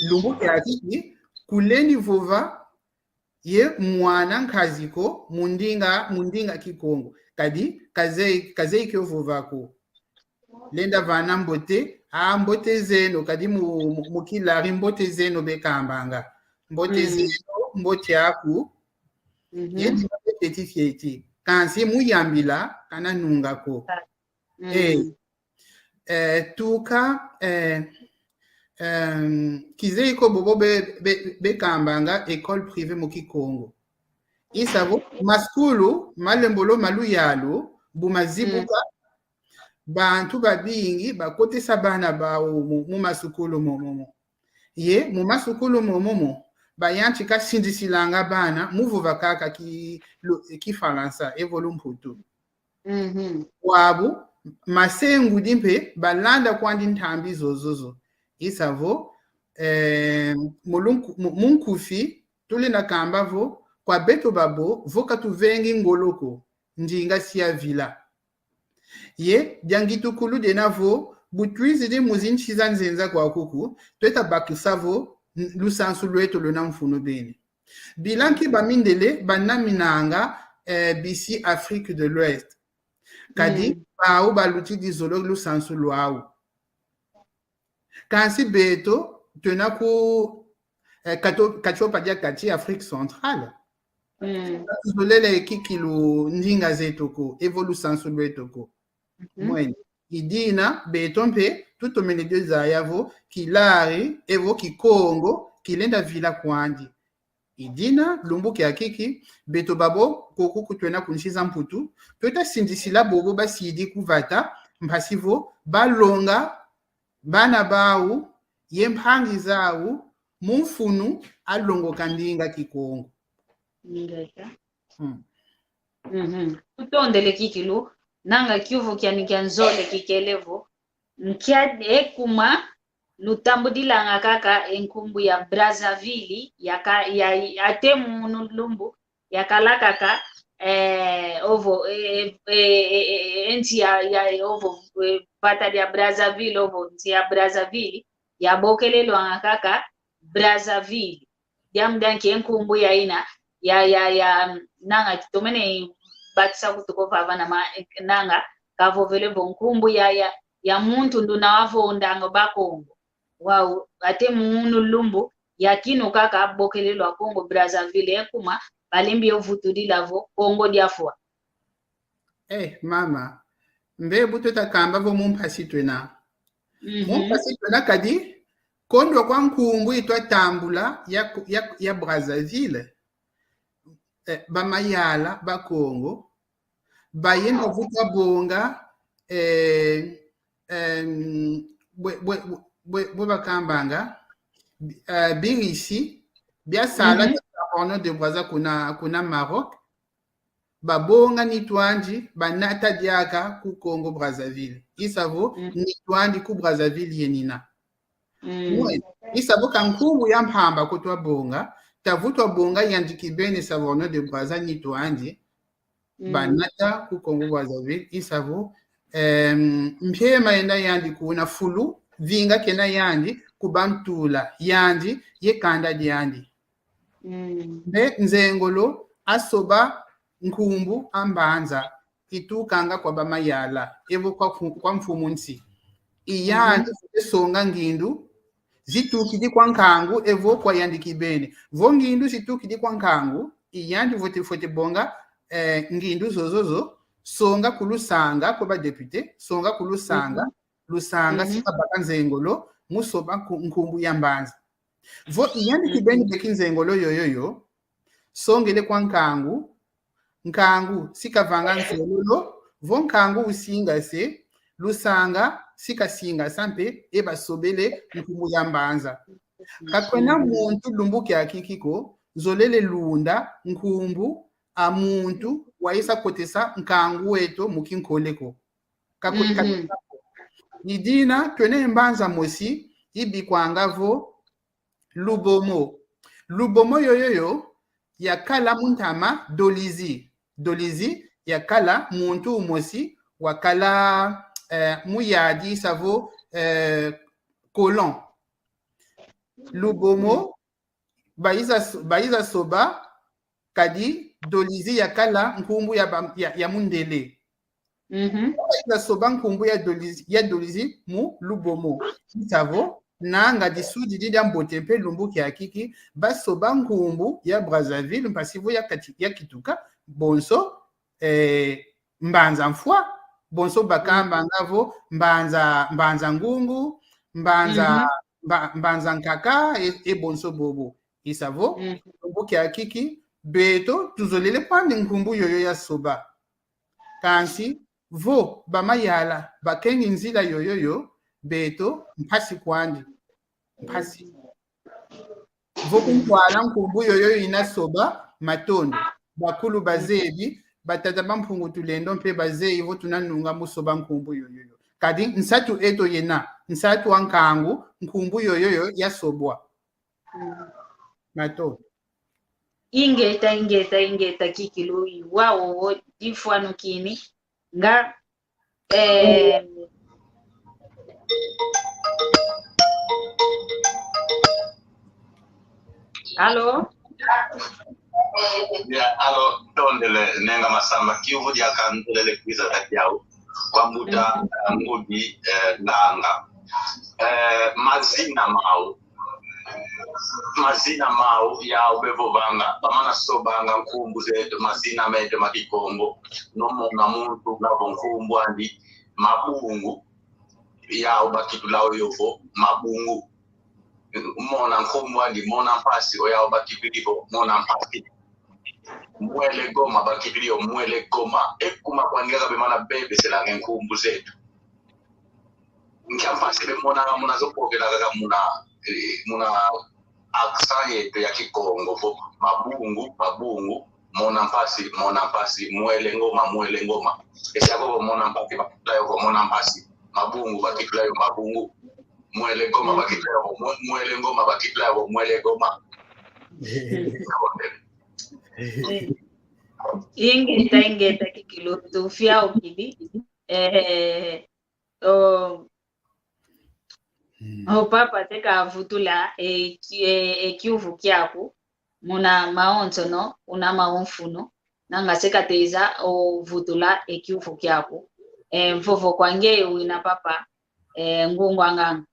Lumbu kiaki ki, kulendi vova ye mwana nkazi ko, mu ndinga, mu ndinga Kikongo. Kadi, kazeyi, kazeyi kio vova ko. Lenda vana mbote, ah, mbote zeno, kadi mu, mu, mu Kilari mbote zeno bekambanga. Mbote, mm, zeno, mbote aku. Mhm. Ye ndinga fieti fieti. Kansi mu yambila, kana nunga ko. Mm. Eh, eh, tuka, eh, em, kizeyi ko bobo be, be, bekambanga école privée mu Kikongo. I sa vo, masukulu, malembolo ma luyalu, bu mazibuka, mm, bantu babingi bakotesa bana bau mu, mu masukulu momo mo. Ye, mu masukulu momo mo, bayantika sindisilanga bana, mu vova kaka ki, lu-, Kifalansa, evo Lumputu. Mhm. Wabu, masengudi mpe, balanda kwandi ntambi zozo zo. I sa vo, eh, mu lunku-, mu, mu nkufi, tulenda kamba vo, kwa beto babo, vo ka tuvengi ngolo ko, ndinga si yavila. Ye, dia ngitukulu diena vo, bu twizidi mu zinsi za nzenza kwaku ku, tweta bakisa vo, n-, lusansu lweto lwena mfunu beni. Bila nki bamindele banaminanga, eh, bisi Afrique de l'Ouest. Kadi, mm, bau balutidi zolo lusansu lwau. Kansi beto, twena ku, eh, kato-, katiopa dia kati Afrique centrale. Mm. Tuzolele kikilu ndinga zeto ko, evo lusansu lweto ko. Mhm. Mwene. I dina, beto mpe, tutomene dio zaya vo, Kilari, evo Kikongo, kilenda vila kwandi. I dina, lumbu kiaki ki, beto babo, koko ku twena ku nsi za Mputu, tweta sindisila bobo basidi ku vata, mpasi vo, balonga, bana bau, ye mpangi zau, mu mfunu a longoka ndinga Kikongo. Ingeta. Mm. Mhm. Tutondele kikilu, nanga kiuvu kiani kia nzole kikele vo, nkia e kuma lutambudilanga kaka e nkumbu ya Brazzaville, ya ka, ya, ate munu lumbu, yakala kaka, eh, ovo, eh, eh, eh, eh, eh, nsi ya, ya, eh, ovo, eh, vata dia Brazzaville, ovo, nsi ya Brazzaville, yabokelelwanga kaka Brazzaville. Diambu dia nki e nkumbu yayina, ya, ya, ya, nanga tomene bakisa kutu ko vava na ma, nanga kavovele vo nkumbu ya, ya, ya muntu nduna wavondanga Bakongo. Wau, ate munu lumbu, ya kinu kaka bokelelwa Congo Brazzaville, e kuma balembi yo vutudila vo Kongo diafwa. Eh, mama, mbe bu tweta kamba vo mu mpasi twena. Mu Mhm. mpasi twena kadi, kondwa kwa nkumbu itwa tambula ya, ya, ya Brazzaville. Eh, ba mayala, Bakongo, bayenda vutu bonga, eh, em, bwe, bwe, bwe, bwe bakambanga, eh, birisi, biasala Mhm. au nom de Brazza kuna, kuna Maroc, babonga nitu andi, banata diaka ku Congo Brazzaville. I sa vo, Mm. nitu andi ku Brazzaville yenina. Mm. Ouais. I sa vo ka nkumbu ya mpamba ko twabonga, ta vo twabonga yandi kibeni sa vo au nom de Brazza nitu andi, Mm. banata ku Congo Brazzaville, i sa vo, em, mpiema yenda yandi kuna, fulu vinga kena yandi, ku bantula yandi, ye kanda diandi. Mm. Mbe nzengolo asoba nkumbu a mbanza itukanga kwa ba mayala, evo kwa mfu-, kwa mfumu nsi. I yandi, mhm, fwete songa ngindu zitukidi kwa nkangu, evo kwa yandi kibeni. Vo ngindu zitukidi kwa nkangu, i yandi fwete, fwete bonga, eh, ngindu zozo zo, songa ku lusanga, kwa ba député, songa ku lusanga, mhm, lusanga, mhm, si kabaka nzengolo, mu soba nku-, nkumbu ya mbanza. Vo i yandi, mhm, kibeni beki nzengolo yoyo yo, songele kwa nkangu, nkangu si kavanga nsololo, vo nkangu usingase, lusanga si kasingasa mpe, e basobele nkumbu ya mbanza. Ka kwena, mhm, muntu lumbu kiaki kiko zolele lunda nkumbu a muntu wayiza kotesa nkangu eto mu kinkole ko. Ka kwe-, mhm, ka-, ni dina twena mbanza mosi ibikwanga vo Lubomo. Lubomo yoyo yo yakala mu ntama Dolisie. Dolisie yakala muntu umosi wakala, eh, mu yadi, i sa vo, eh, colon. Lubomo, bayiza so-, bayiza soba, kadi Dolisie yakala nkumbu ya ba-, ya, ya mundele. Mhm. Bayiza soba nkumbu ya Dolisie, ya Dolisie mu Lubomo. I sa vo, nanga disudidi dia mbote mpe lumbu kiaki, basoba nkumbu ya Brazzaville, mpasi vo ya kati-, ya kituka, bonso, eh, Mbanza Mfwa, bonso bakambanga vo Mbanza, Mbanza Ngungu, Mbanza, mhm, Mba-, Mbanza Nkaka, e, e bonso bobo. I sa vo, mhm, lumbu kiaki, beto tuzolele kwandi nkumbu yoyo ya soba. Kansi vo ba mayala bakengi nzila yoyo yo, beto mpasi kwandi. Mpasi. Vo ku ntwala nkumbu yoyo yina soba, matondo. Bakulu bazebi, batata ba Mpungu Tulendo mpe bazeyi vo tuna nunga mu soba nkumbu yoyo yo. Kadi nsatu eto yena, nsatu a nkangu, nkumbu yoyo yo yasobwa. Mm. Matondo. Ingeta, ingeta, ingeta, kikilu, i wau wo difwanukini. Nga, eh, allô? Ya, allô, tondele, nenga Masamba, kiuvu diaka nzolele kwiza kati yau. Kwa mbuta, mhm, eh, ngudi, eh, nganga. Eh, mazina mau. Mazina mau yau bevovanga, bamana sobanga nkumbu zeto, mazina meto ma Kikongo. Nomona muntu na vo nkumbu andi Mabungu, yau bakitula oyo vo Mabungu. Mona nkumbu andi Mona Mpasi, oyau bakitudi vo Mona Mpasi. Mwele Goma, bakitudi yo Mwele Goma. E kuma kwandi kaka bemana bebeselanga nkumbu zeto. Nkia mpasi bemonanga muna zo pokela kaka muna, eh, muna accent yeto ya Kikongo vo: mabungu, mabungu, mona mpasi, mona mpasi, mwele ngoma, mwele ngoma. Esi ako vo mona mpasi, bakitula yo vo mona mpasi. Mabungu, bakitula yo mabungu. Mwele ngoma, bakitula yo vo mwe-, mwele ngoma, bakitula yo vo mwele ngoma. Ingeta, ingeta, kikilu, tufiau kidi. Eh, o, o papa te kavutula e, e, e kiuvu kiaku, muna mawonsono, una mawonfunu, nanga se kateza o vutula e kiuvu kiaku. E, mvovo kwa nge wina papa, e, ngungu a nganga.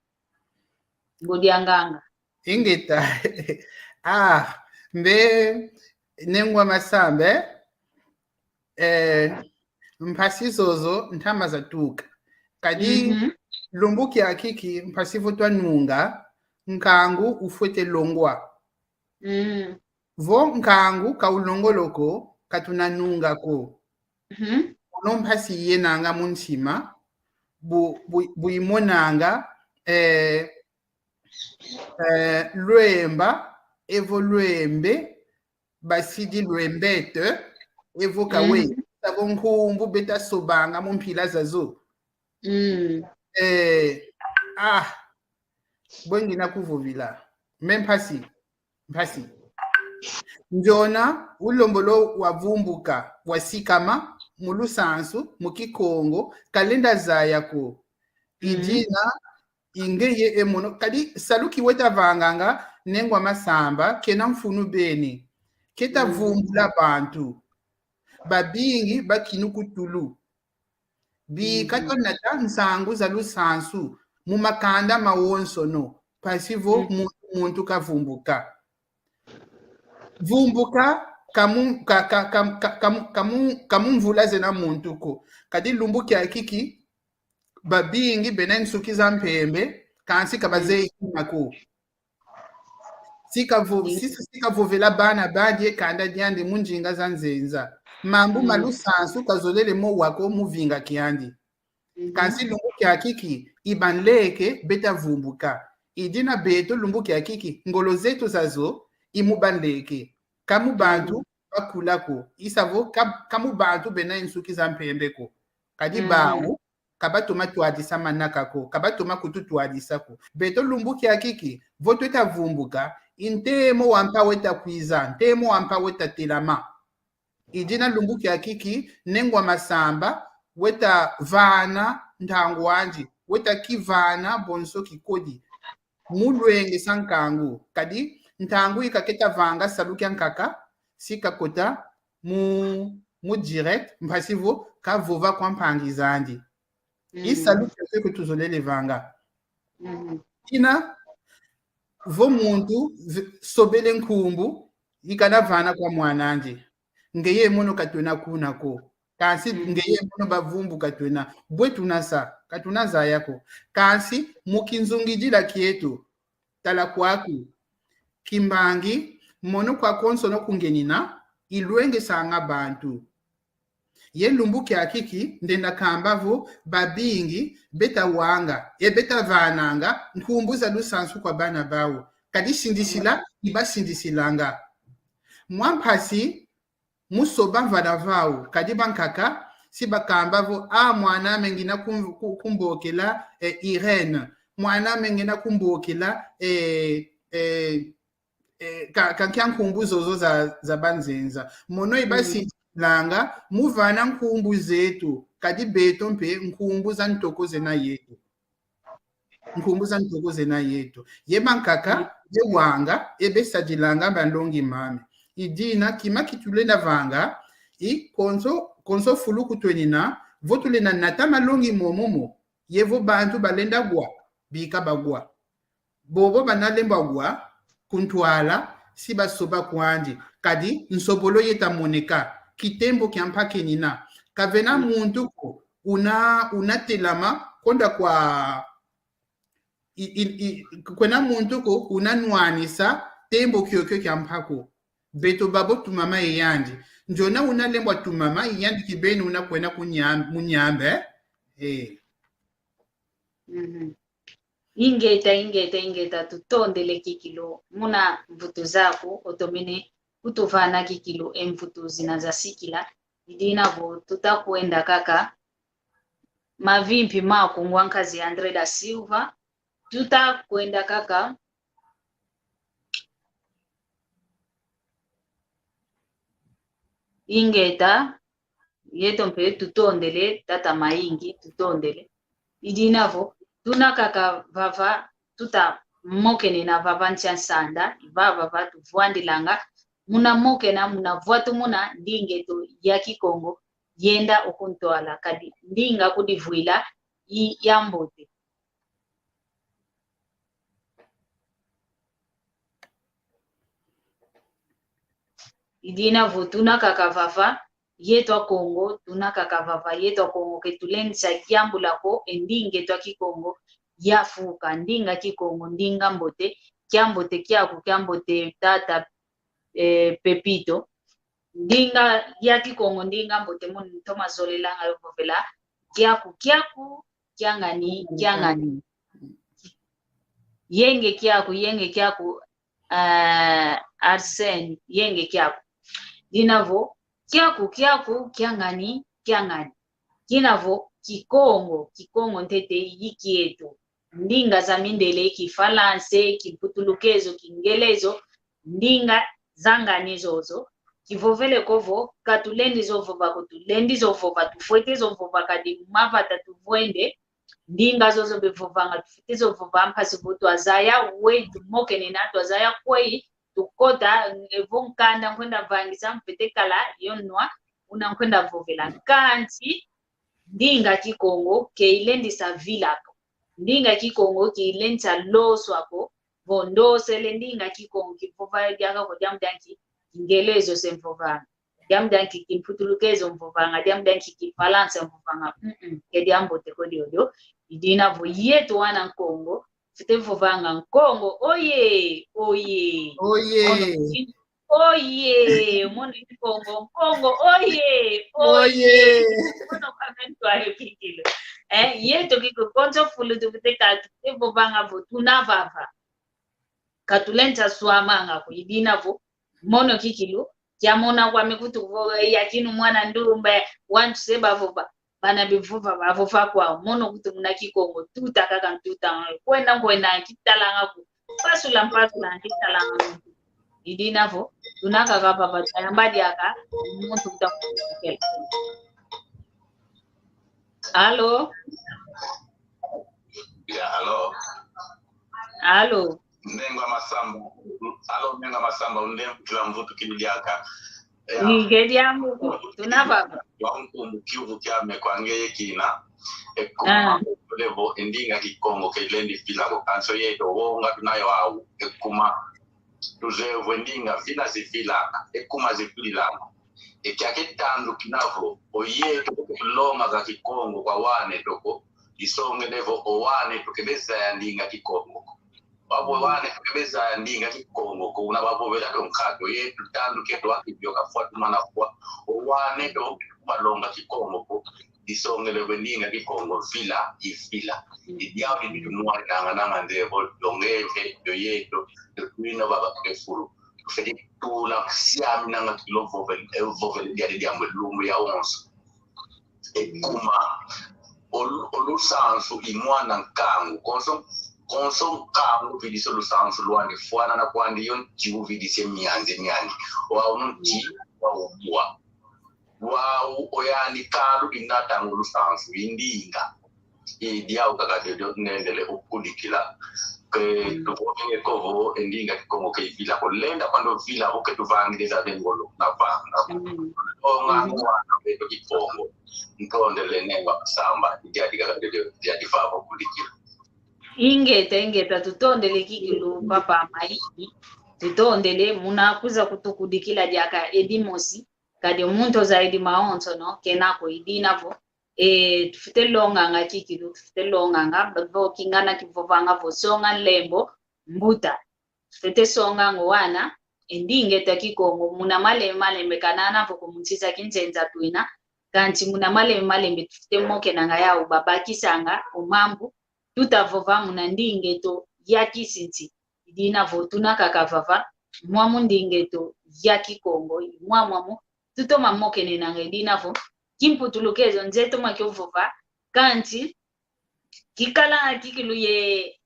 Ngudi a nganga. Ingeta. Ah, mbe, nengwa masambe. Eh, mpasi zozo ntama zatuka. Kadi, mhm, lumbu kiaki ki mpasi vo twanunga, nkangu ufwete longwa. Mm. Vo nkangu ka ulongolo ko, ka tunanunga ko. Mhm. Ono mpasi yenanga mu ntima, bu, bu, bu imonanga, eh, eh, lwemba, evo lwembe, basidi lwembete, evo kawe, mhm, savo nkumbu beta sobanga mu mpila zazo. Mm. Eh, ah, bwe ngina kuvovila. Me mpasi, mpasi. Ndiona ulombolo wavumbuka, wasikama, mu lusansu, mu Kikongo, kalenda zaya ko. Mm. I dina, i ngeye e mono. Kadi salu ki weta vanganga, nengwa masamba, kena mfunu beni. Keta, mm, vumbula bantu. Babingi bakinu ku tulu. Bi, mhm, katonata nsangu za lusansu mu makanda mawonsono, mpasi vo, mhm, muntu, muntu kavumbuka. Vumbuka ka mu, ka, ka, ka, ka, ka mu, ka mu, ka mu mvula zena muntu ko. Kadi lumbu kiaki ki, babingi bena nsuki za mpembe, kansi ka bazeyi kima ko. Si kavo-, si, si kavovela bana badi e kanda diandi mu ndinga za nzenza. Mambu ma lusansu kazolele mo wa ko mu vinga kiandi. Mhm. Kansi lumbu kiaki ki, i banleke beta vumbuka. I dina beto lumbu kiaki ki, ngolo zeto zazo, i mu banleke. Ka mu bantu bakula ko. I savo ka, ka mu bantu bena nsuki za mpembe ko. Kadi, mhm, bawu, ka batoma twadisa manaka ko, ka batoma kutu twadisa ko. Beto lumbu kiaki ki, vo tweta vumbuka, i ntemo wa mpa weta kwiza, ntemo wa mpa weta telama. I dina lumbu kiaki ki, nengwa masamba, weta vana ntangu andi, weta kivana bonso kikodi. Mu lwengesa nkangu, kadi ntangu yi kaketa vanga salu kiankaka, si kakota mu, mu direct, mpasi vo kavova kwa mpangi zandi. Mm. I salu kiokio tuzolele vanga. Mhm. Ina, vo muntu v-, sobele nkumbu, i kana vana kwa mwan'andi. Ngeye mono ka twena kuna ko. Kansi, mm, ngeye mono bavumbuka twena. Bwe tuna sa, ka tuna zaya ko. Kansi, mu kinzungidila kieto, tala kwaku. Kimbangi, mono kwa konsono ku ngenina, i lwengesanga bantu. Ye lumbu kiaki ki, ndenda kamba vo, babingi, beta wanga, e beta vananga, nkumbu za lusansu kwa bana bawu. Kadi sindisila, i basindisilanga. Mwa mpasi, mu soba vana vawu, kadi bankaka, si bakamba vo, ah, mwan'ame ngina kum-, ku-, kumbokela, eh, Irène. Mwan'ame ngina kumbokela, eh, eh, eh, ka, ka nkia nkumbu zozo za, za banzenza. Mono i, mm, basindisilanga, mu vana nkumbu zeto, kadi beto mpe nkumbu za ntoko zena yeto. Nkumbu za ntoko zena yeto. Ye bankaka, mm, ye wanga, e besadilanga banlongi mame. I dina, kima ki tulenda vanga, i konso, konso fulu ku twenina, vo tulenda nata malongi momo mo, ye vo bantu balenda wa, bika bawa. Bobo bana lemba wa ku ntwala, si basoba kwandi. Kadi nsobolo yeta moneka, kitembo kia mpa kenina. Ka vena, mm, muntu ko una, una telama konda kwa, i, i, i, kwena muntu ko una nwanisa tembo kiokio kia mpa ko. Beto babo tumama e yandi. Ndiona una lembwa tumama, i yandi kibeni una kwena ku Nyam-, mu Nyambe. Eh. Mhm. Ingeta, ingeta, ingeta, tutondele kikilu. Muna mvutu zaku, otomene kutuvana kikilu e mvutu zina zasikila. I dina vo tuta kwenda kaka. Mavimpi maku ngwa nkazi André da Silva. Tuta kwenda kaka. Ingeta, yeto mpe tutondele, tata Mayingi, tutondele. I dina vo, tuna kaka vava, tuta mokenena vava nsi a nsanda, i vava va tuvwandilanga, muna mokena, muna vwatumuna ndinga eto ya Kikongo, yenda o ku ntwala, kadi ndinga kudivwila i ya mbote. I dina vo tuna kaka vava, yeto a Kongo, tuna kaka vava, yeto a Kongo, ke tulendisa yambula ko e ndinga eto a Kikongo yafuka, ndinga Kikongo, ndinga mbote, kia mbote kiaku, kia mbote tata, eh, Pepito. Ndinga ya Kikongo, ndinga mbote, mono ntoma zolelanga yo vovela, kiaku, kiaku, kiangani, kiangani. Yenge kiaku, yenge kiaku, eh, Arsène, yenge kiaku. Dina vo, kiaku, kiaku, kiangani, kiangani. Kina vo, Kikongo, Kikongo ntete i kieto. Ndinga za mindele, Kifalanse, Kimputulukezo, Kingelezo, ndinga za ngani zozo. Kivovele ko vo, ka tulendi zo vova ko, tulendi zo vova, tufwete zo vova, kadi mavata tuvwende, ndinga zozo bevovanga, tufwete zo vova, mpasi vo twazaya weyi tumokenena, twazaya kweyi tukota, evo nkanda nkwenda vangisa, mfwete kala yo nwa, una nkwenda vovela. Kansi, ndinga Kikongo ke ilendisa vila ko. Ndinga Kikongo ke ilendisa loswa ko. Vo ndosele ndinga Kikongo, kivova yo diaka ko, diambu dia nki? Kingelezo se mvovanga. Diambu dia nki? Kimputulukezo mvovanga. Diambu dia nki? Kifalanse mvovanga. Mm-mm. Ke diambote ko diodio. I dina vo yeto wana Nkongo, fwete vovanga: Nkongo oye, oye. Oye. Ono, oye, mono Nkongo, Nkongo oye, oye. Oye. Mono kwa mentu ayo kikilu. Eh, yeto kikilu, konso fulu tufwete kala, tufwete vovanga vo tuna vava. Ka tulenda swamanga ko, i dina vo, mono kikilu, kiamona kwame kutu vo, eh, yakinu mwana ndumba, wantu se bavova, bana bivova, bavova kwau, mono kutu muna Kikongo, tuta kaka ntuta, kwenda, kwenda, kitalanga ku, mpasula, mpasula, kitalanga ku. I dina vo, tuna kaka vava, twayamba diaka, muntu kuta kukela. Allô? Ya, allô. Allô. Ndenga Masamba. Allô, Ndenga Masamba, undembukila mvutu kidi diaka. Ya. Ni ke diambu ko, tuna vava. Wa nkumbu kiuvu kiame kwa ngeye kina. E kuma, ah, levo e ndinga Kikongo ke ilendi vila ko, kansi yeto wonga tuna yo au. E kuma, tuzeye vo e ndinga vina zivilanga, e kuma zivililanga. E kiaki tandu kina vo, oyeto ke tulonganga Kikongo kwa wana eto ko, disongele vo o wana eto ke bezaya ndinga Kikongo ko. Babo wana eto ke bezaya ndinga Kikongo ko, una bavovela to nkatu, yeto tandu kieto a kibio kafwa tumana fwa. O wana eto ke tubalonga Kikongo ko, disongele vo e ndinga Kikongo vila, ivila. I diau di tunwa nanga nanga nde vo, dongeve, do yeto, do tuina baba ke fulu. Tufwete tula siaminanga kilo vovele, eh, vovele diadi diambu lumbu yawonso. E kuma, olu-, o lusansu i mwana nkangu. Konso, konso nkangu vidisa o lusansu lwandi, fwanana kwandi yo nti uvidisa e mianzi miandi. Wau no nti, wau bwa. Wau o yandi kalu dinatanga o lusansu, i ndinga. I diau kaka diodio nendele ukudikila. Ke, mm, tuvovele ko vo e ndinga Kikongo ke ivila ko. Lenda kwandi ovila vo ke tuvangidi za ngolo na vanga. Mm. Onga, mhm, mwana beto Kikongo. Ntondele Ndenga Masamba, i diadi kaka diodio, diadi vava kudikila. Ingeta, ingeta, tutondele kikilu, papa Mayingi. Tutondele, muna kwiza kutukudikila diaka edi mosi. Kadi muntu ozaidi mawonsono, kena ko, i dina vo, e, tufwete longanga kikilu, tufwete longanga, vo kingana kivovanga vo: songa nlembo, mbuta. Tufwete songanga o wana, e ndinga eto a Kikongo, muna malembe malembe, kana vo ko mu nsi za kinzenza twina, kansi muna malembe malembe tufwete mokenanga yau, babakisanga o mambu, tuta vova muna ndinga eto ya kisinsi. I dina vo tuna kaka vava, mwamu ndinga eto ya Kikongo, mwa mwamu, tutoma mokenenanga. I dina vo kimputulukezo nze toma kio vova, kansi kikalanga kikilu ye,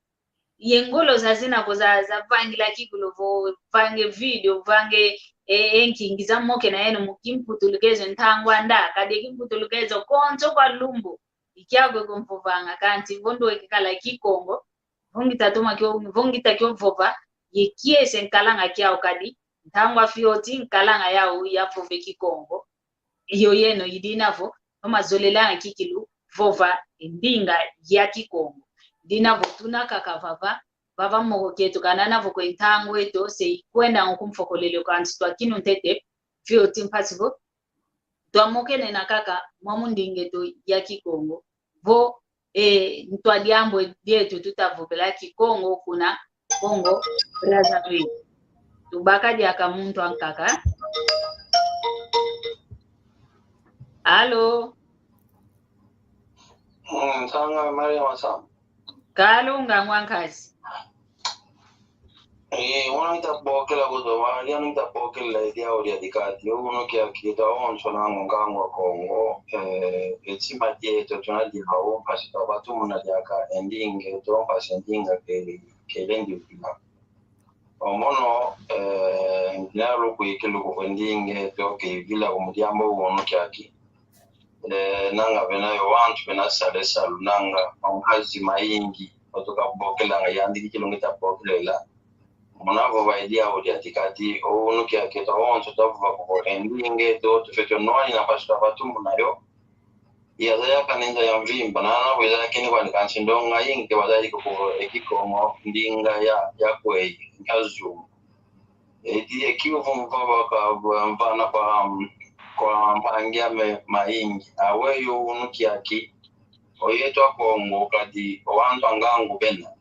ye ngolo zazina ko za, za vangila kikilu vo vange video, vange, e, e nkingi za mokena yeno mu kimputulukezo ntangu anda, kadi kimputulukezo konso kwa lumbu i kiau kio mvovanga, kansi vo ndwe kikala Kikongo, vo ngita toma kio, vo ngita kio vova, ye kiese nkalanga kiau, kadi ntangu a fioti nkalanga yau ya vova e Kikongo, yo yeno. I dina vo toma zolelanga kikilu vova e ndinga ya Kikongo. I dina vo tuna kaka vava, vava moko kieto, kana na vo kwe ntangu eto se ikwenda ngu kumfokolele, kansi twa kinu ntete fioti mpasi vo twa mokenena kaka mwamu ndinga eto ya Kikongo. Vo, e, ntwa diambu dieto tuta vovela Kikongo kuna Congo Brazzaville. Tubaka diaka muntu ankaka. Alo? Mm, ntangwa Maria Masamba. Kalunga ngwa nkazi. Eh, wana ngita bokela kuzo, wana ngita bokela i diau dia dikati. Yo unu kiaki, yeto awonso na ngangu a Kongo, eh, e tima dieto tuna diau, mpasi twa batumuna diaka e ndinga eto, mpasi e ndinga ke, kelendi vila. O mono, eh, ngina lukwikila vo e ndinga eto ke vila ko mu diambu unu kiaki. Eh, nanga bena yo wantu bena sala e salu nanga, ma nkazi mayingi, batuka bokelanga yandi kikilu ngita bokelela. Muna vova i diau dia dikati, o unu kiaki eto awonso twa vova vo e ndinga eto tufwete nwanina mpasi twa batumuna yo. Yazaya kana nza ya mvimba, na, na weza kini kwani, kansi ndonga yingi wazayidi ko vo e Kikongo ndinga ya, ya kweyi, ya zungu. Edi e kiuvu mvova kwa, mvana kwa, kwa mpangi ame mayingi. Aweyi yo unu kiaki, o yeto Akongo kadi o wantu a ngangu bena.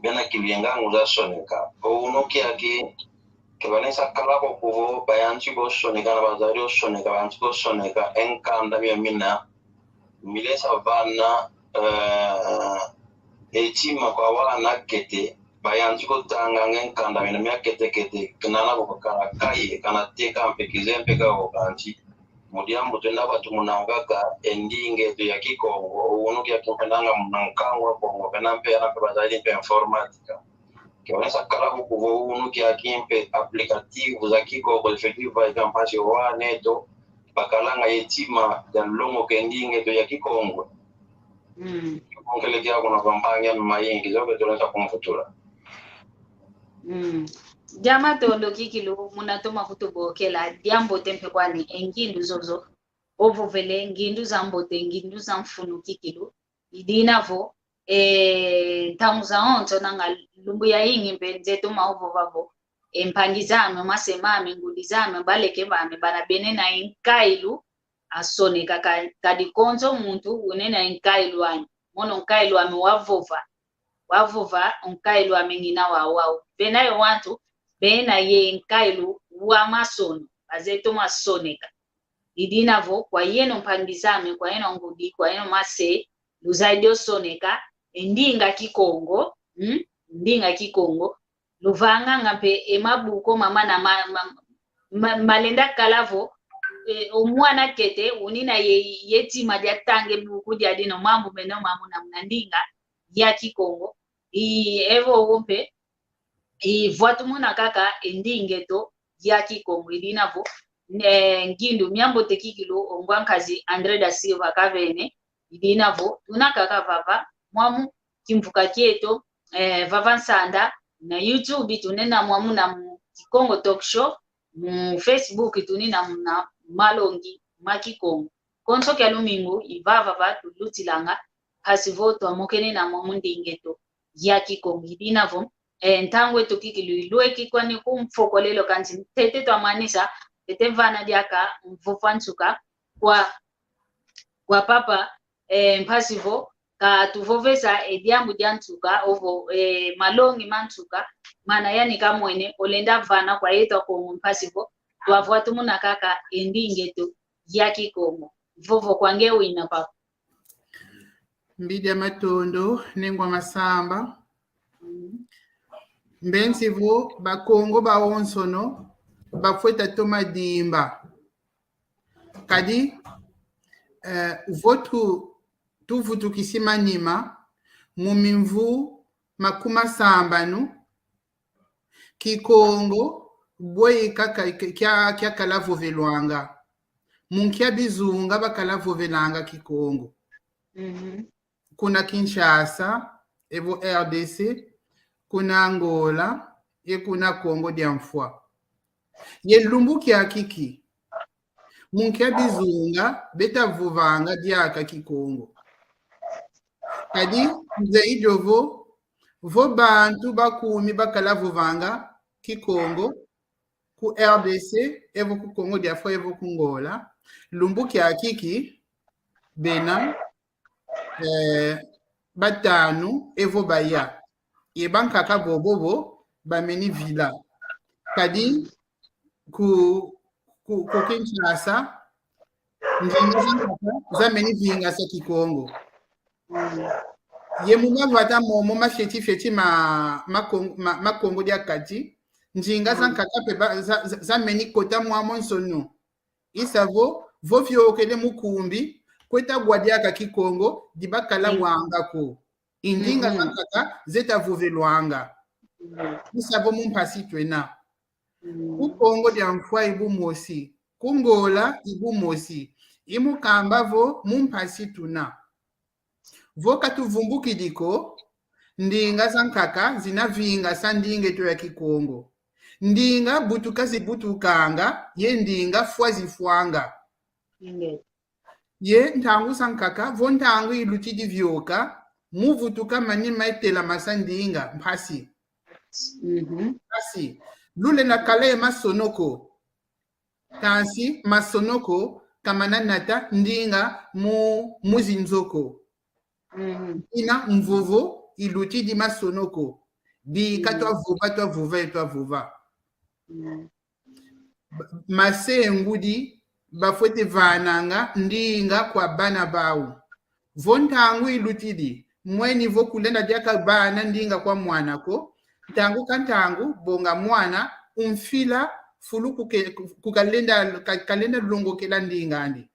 Bena kilu ye ngangu za soneka. O unu kiaki, ke balenda kala ko kuvo bayantika o soneka, na bazayidi o soneka, bayantika o soneka e nkanda mia mina, mi lenda vana, eh, e tima kwa wana kete, bayantika o tanganga e nkanda mina mia kete kete, kana na ko kakala kaye, kana teka mpe kizeye mpe kaka ko, kansi mu diambu twenda batumuna kaka e ndinga eto ya Kikongo, o unu kiaki mpe nanga muna nkangu a Kongo, bena mpe yana mpe bazayidi mpe informatika. Ke balenda kala ko kuvo o unu kiaki mpe aplicativo za Kikongo zifwete vaika mpasi o wana eto bakalanga ye tima dia longoka e ndinga eto ya Kikongo. Mm. Kele kiaku na kwa mpangi ame mayingi, zo ke tulenda kumvutula. Mm. Dia matondo kikilu, muna toma kutubokela, diambote mpe kwani e ngindu zozo ovovele, ngindu za mbote, ngindu za mfunu kikilu. I dina vo, eh, ntangu zawonso nanga lumbu yayingi mpe nze toma vova vo, eh, mpangi zame, mase mame, ngudi zame, baleke bame, bana bena ye nkailu a soneka, ka-, kadi konso muntu una ye nkailu ame. Mono nkailu ame wa vova. Wa vova, nkailu ame ngina wau wau. Bena yo wantu bena ye nkailu wa masono, bazeye toma soneka. I dina vo, kwa yeno mpangi zame, kwa yeno ngudi, kwa yeno mase, luzayidi o soneka e ndinga Kikongo, hmm? Ndinga Kikongo. Luvanganga mpe e mabuku mama na ma-, ma-, ma-, malenda kala vo, eh, o mwana kete una ye, ye tima dia tanga e buku diadi, no mambu meno mambu na, na ndinga ya Kikongo. I evo wo mpe, i vwatumuna kaka e ndinga eto ya Kikongo. I dina vo, eh, ngindu mia mbote kikilu o ngwa nkazi André da Silva kavene. I dina vo tuna kaka vava, mwamu kimvuka kieto, eh, vava nsanda, na YouTube tunena mwamu na mu Kikongo Talk Show, mu Facebook tunena muna Malongi ma Kikongo. Konso kia lumingu i vava va tulutilanga, mpasi vo twamokenena mwamu ndinga eto ya Kikongo. I dina vo, eh, ntangu eto kikilu ilweki kwani ku mfokolelo, kansi ntete twamanisa, ntete vana diaka mvovo a nsuka kwa, kwa papa, eh, mpasi vo katuvovesa e diambu dia nsuka, ovo, eh, malongi ma nsuka, mana yani kamwene olenda vana kwa yeto Akongo, mpasi vo twavwatumuna kaka e ndinga eto ya Kikongo. Vovo kwa nge wina, papa. Mbidi ya matondo, nengwa masamba. Mbenzi vo Bakongo bawonsono bafwete toma dimba. Kadi, eh, vo tu-, tuvutukisi manima, mu mimvu makumi masambanu, Kikongo bwe kaka-, kia-, kiakala vovelwanga. Mu nkia bizunga bakala vovelanga Kikongo. Mhm. Kuna Kinshasa, evo R D C, kuna Angola, ye kuna Kongo dia Mfwa. Ye lumbu kiaki ki, mu nkia bizunga beta vovanga diaka Kikongo. Kadi nzeyi dio vo, vo bantu bakumi bakala vovanga Kikongo ku R D C, evo ku Kongo dia Mfwa, evo ku Angola, lumbu kiaki ki, bena, eh, batanu evo baya. Ye bankaka bobo bo bameni vila. Kadi ku, ku, ku Kinshasa, ndinga zankaka zameni vingasa Kikongo. Mm. Ye mu mavata momo ma fioti fioti ma, ma Kong-, ma, ma Kongo dia Kati, ndinga, mm, zankaka mpe ba-, za, za, zameni kota mwamonsono. I sa vo, vo fiokele mu kumbi, kweta wa diaka Kikongo, di bakala, mm, wanga ko. I ndinga, mhm, zankaka zeta vovelwanga. Mm. I sa vo mu mpasi twena. Mm. Ku Kongo dia Mfwa i bu mosi, ku Angola i bu mosi. I mu kamba vo mu mpasi tuna. Vo ka tuvumbukidi ko, ndinga zankaka zina vingasa ndinga eto ya Kikongo. Ndinga butuka zibutukanga, ye ndinga fwa zifwanga. Ingeta. Ye ntangu zankaka, vo ntangu ilutidi vioka, mu vutuka manima etelamasa ndinga, mpasi. Mhm. Mpasi. Lulenda kala ye masono ko. Kansi masono ko ka mana nata ndinga mu, mu zinzo ko. Mhm. Ina mvovo ilutidi masono ko. Bika, mhm, twavova, twavova, ye twavova. Mhm. Ba-, mase ye ngudi bafwete vananga ndinga kwa bana bau. Vo ntangu ilutidi, mweni vo kulenda diaka vana ndinga kwa mwana ko, ntangu ka ntangu, bonga mwana, umfila fulu kuke-, ku-, ku kalenda, ka-, kalenda longokela ndinga andi.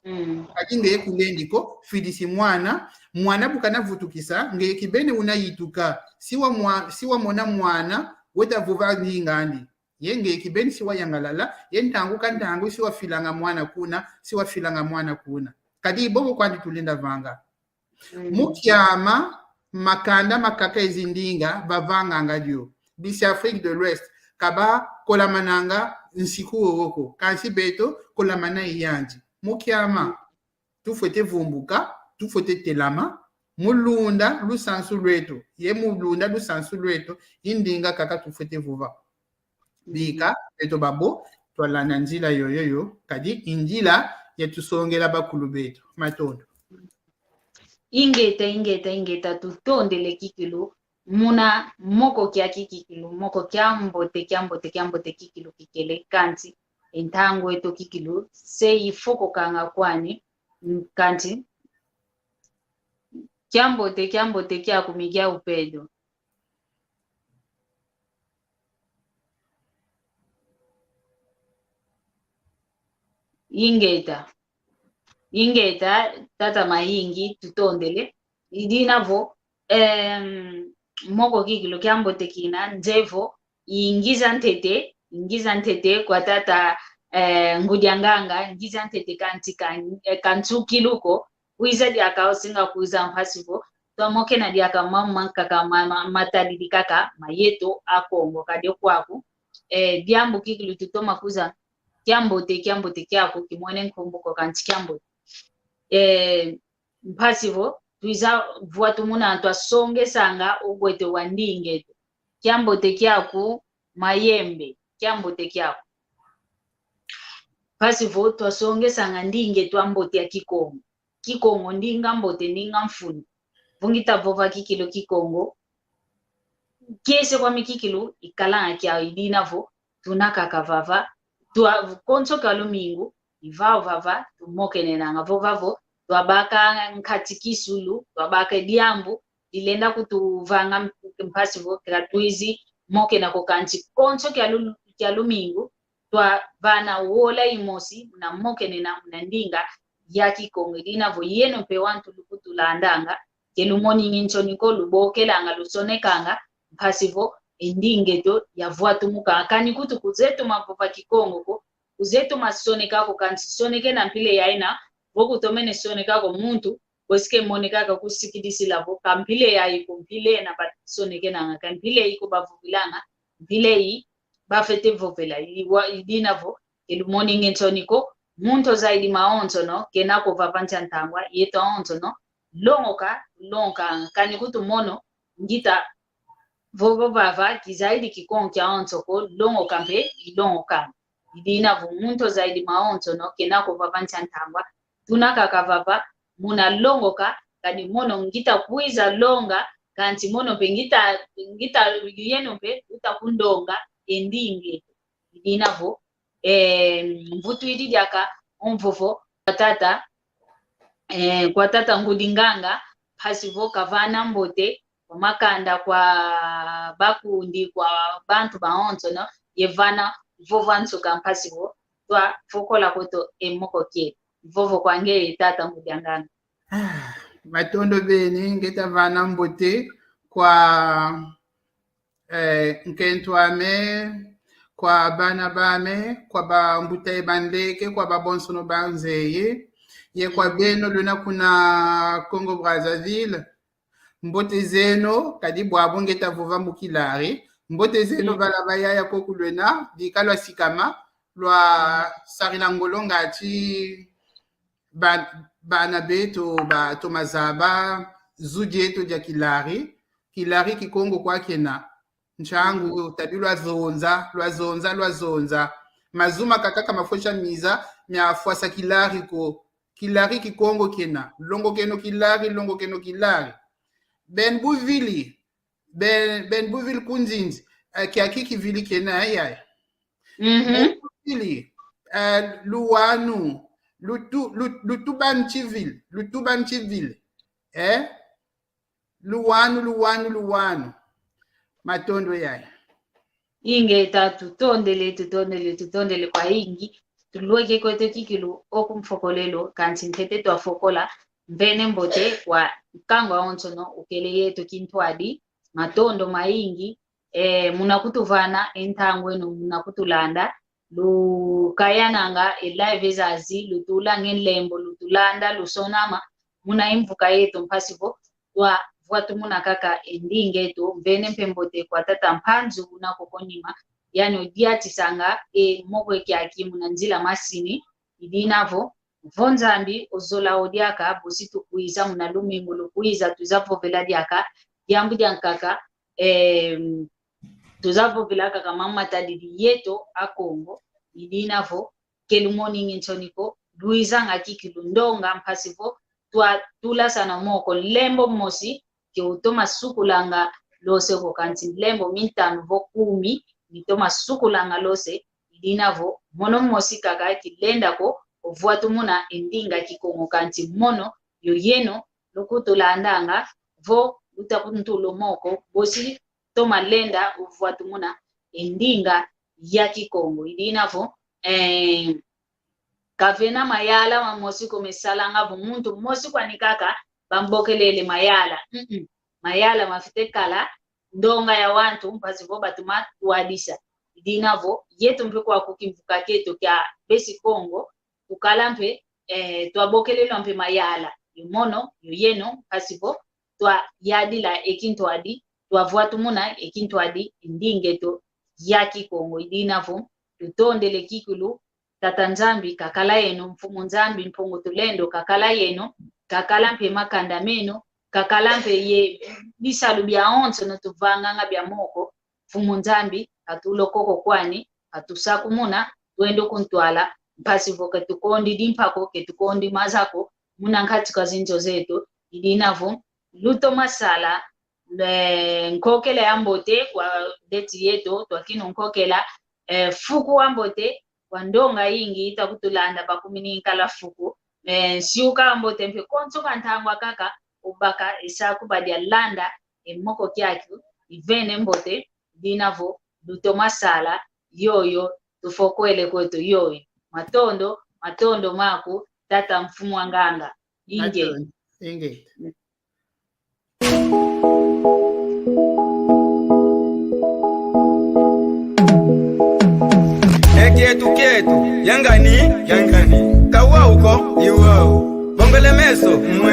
Mm. Kadi ngeye kulendi ko, fidisi mwana, mwana bu kana vutukisa, ngeye kibeni una yituka. Si wa mwa-, si wamona mwana, weta vova ndinga andi. Ye ngeye kibeni si wayangalala, ye ntangu ka ntangu si wafilanga mwana kuna, si wafilanga mwana kuna. Kadi bobo kwandi tulenda vanga. Mm. Mu kiama, makanda makaka ye zindinga bavanganga dio. Bisi Afrique de l'Ouest, ka bakolamananga nsiku wowo ko. Kansi beto, kolamana i yandi. Mu kiama, mm, tufwete vumbuka, tufwete telama, mu lunda lusansu lweto. Ye mu lunda lusansu lweto, i ndinga kaka tufwete vova. Bika, beto babo, twalanda nzila yoyo yo, kadi i nzila yatusongela bakulu beto. Matondo. Ingeta, ingeta, ingeta, tutondele kikilu, muna moko kiaki kikilu, moko kia mbote, kia mbote, kia mbote kikilu kikele, kansi e ntangu eto kikilu se ifokokanga kwani, kansi kia mbote, kia mbote kiaku Miguel Pedro. Ingeta. Ingeta, tata Mayingi, tutondele. I dina vo, em, moko kikilu kia mbote kina, nze vo, i ngiza ntete, i ngiza ntete kwa tata, eh, Ngudi a Nganga, ngiza ntete kansi ka, eh, ka nsukilu ko, wiza diaka, osinga kwiza mpasi vo twamokena diaka mambu mankaka ma, ma, matadidi kaka ma yeto Akongo, kadi kwaku. Eh, diambu kikilu tutoma kwiza, kia mbote, kia mbote kiaku, kimwene nkumbu ko kansi kia mbote. Eh, mpasi vo twiza vwa tumuna twasongesanga ugwete wa ndinga eto. Kia mbote kiaku Mayembe, kia mbote kiaku. Mpasi vo twasongesanga ndinga eto a mbote ya Kikongo. Kikongo ndinga mbote, ndinga mfunu. Vo ngita vova kikilu Kikongo, kiese kwami kikilu ikalanga kiau, i dina vo tuna kaka vava, tua-, konso ka lumingu, i vau vava tumokenenanga. Vova vo twabaka nkatikisulu, twabaka diambu dilenda kutuvanga mpasi vo ka twizi mokena ko, kansi konso kia lu-, kia lumingu twavana wola imosi muna mokenena muna ndinga ya Kikongo. I dina vo yeno mpe wantu lukutulandanga, ke lumoningi nsoni ko, lubokelanga, lusonekanga, mpasi vo e ndinga eto yavwatumuka. Kani nkutu kuzeye toma vova Kikongo ko, kuzeye toma soneka ko, kansi sonekena mpila yaina, vo kutomene soneka ko muntu, bosi ke moneka ka kusikidisila vo ka mpila yayi ko mpila ena basonekenanga, ka mpila yayi ko bavovilanga, mpila yayi bafwete vovela. I wa-, i dina vo ke lumoningi nsoni ko, muntu ozaidi mawonsono kena ko vava nsi a ntangwa, yeto awonsono longoka, longoka. Kani nkutu mono ngita vovo vava kizaidi Kikongo kiawonso ko, longoka mpe ilongoka. I dina vo muntu ozaidi mawonsono kena ko vava nsi a ntangwa, tuna kaka vava muna longoka, kani mono ngita kwiza longa, kansi mono mpe ngita, ngita, yeno mpe uta kundonga e ndinga eto. I dina vo, eh, mvutwidi diaka o mvovo kwa tata, eh, kwa tata Ngudi Nganga, mpasi vo kavana mbote kwa makanda, kwa bakundi, kwa bantu bawonsono, ye vana mvovo a nsuka, mpasi vo twafokola kweto e moko kieto. Mvovo kwa ngeye, tata Ngudi Nganga. Ah, matondo beni, ngeta vana mbote kwa, eh, nkento ame, kwa bana bame, kwa bambuta ye banleke, kwa babonsono banzeye, ye kwa beno lwena kuna Congo Brazzaville. Mbote zeno, kadi bwabu ngeta vova mu Kilari. Mbote zeno, mm, bala bayaya, koku lwena, bika lwasikama, lwasarila ngolo ngati ba-, bana beto batoma zaba zu dieto dia Kilari. Kilari Kikongo kwa kena. Nsangu, mm, tabi lwazonza, lwazonza, lwazonza. Mazu makaka ka mafwesa miza miafwasa Kilari ko. Kilari Kikongo kena. Longokeno Kilari, longokeno Kilari. Ben buvili, ben, ben buvili ku nzinzi, eh, kiaki kivili kena, eh, yaya. Mhm. Ben buvili, eh, luwanu, lutu-, lu-, lutuba nchivili, lutuba nchivili. Eh? Luwanu, luwanu, luwanu. Matondo yaya. Ingeta, tutondele, tutondele, tutondele kwa ingi. Tulweke kweto kikilu o ku mfokolelo, kansi ntete twafokola. Mvene mbote kwa nkangu awonsono ukele yeto kintwadi. Matondo maingi, eh, muna kutuvana e ntangu eno, muna kutulanda. Lukayananga e live zazi, lutulanga e nlembo, lutulanda, lusonama muna e mvuka yeto, mpasi vo twavwatumuna kaka e ndinga eto. Mvene mpe mbote kwa tata Mpanzu una koko nima, yandi odiatisanga e moko e kiaki muna nzila masini. I dina vo, vo Nzambi ozola o diaka, bosi tukwiza muna lumingu lukwiza, twiza vovela diaka diambu diankaka, em, twiza vovela kaka mambu matadidi yeto Akongo. I dina vo ke lumoningi nsoni ko, lwizanga kikilu ndonga, mpasi vo twatulasana moko. Nlembo mosi ke utoma sukulanga lose ko, kansi nlembo mintanu vo kumi mitoma sukulanga lose. I dina vo mono mosi kaka kilenda ko ovwatumuna e ndinga Kikongo, kansi mono yo yeno lukutulandanga, vo luta kuntula o moko, bosi toma lenda ovwatumuna e ndinga ya Kikongo. I dina vo, eh, kavena mayala mamosi ko mesalanga vo muntu mosi kwani kaka bambokelele mayala. Mm-mm. Mayala mafwete kala ndonga ya wantu, mpasi vo batoma twadisa. I dina vo yeto mpe kwaku kimvuka kieto kia besi Kongo, tukala mpe, eh, twabokelelwa mpe mayala. Yo mono, yo yeno, mpasi vo twayadila e kintwadi, twavwatumuna e kintwadi, e ndinga eto ya Kikongo. I dina vo tutondele kikilu, Tata Nzambi kakala yeno, Mfumu Nzambi, Mpungu Tulendo kakala yeno, kakala mpe makanda meno, kakala mpe ye bisalu biawonsono tuvanganga bia moko. Mfumu Nzambi katulokoko kwani, katusakumuna, twenda ku ntwala, mpasi vo ke tukondidi mpa ko, ke tukondidi maza ko muna nkati kwa zinzo zeto. I dina vo lutoma sala, eh, nkokela ya mbote kwa deti yeto, twakinu nkokela, eh, fuku wa mbote kwa ndonga yingi ita kutulanda, bakumini nkala fuku, Eh, nsiuka mbote mpe konso ka ntangwa kaka, ubaka e saku ba dia landa, e moko kiaki, ivene mbote, dina vo, lutoma sala, yoyo, tufokwele kweto yoyo. Matondo, matondo maku, tata mfumu a nganga. Inge. Matondo, inge. E kieto kieto, yangani, yangani. Kawau ko, iwau. Bongele meso, mwe.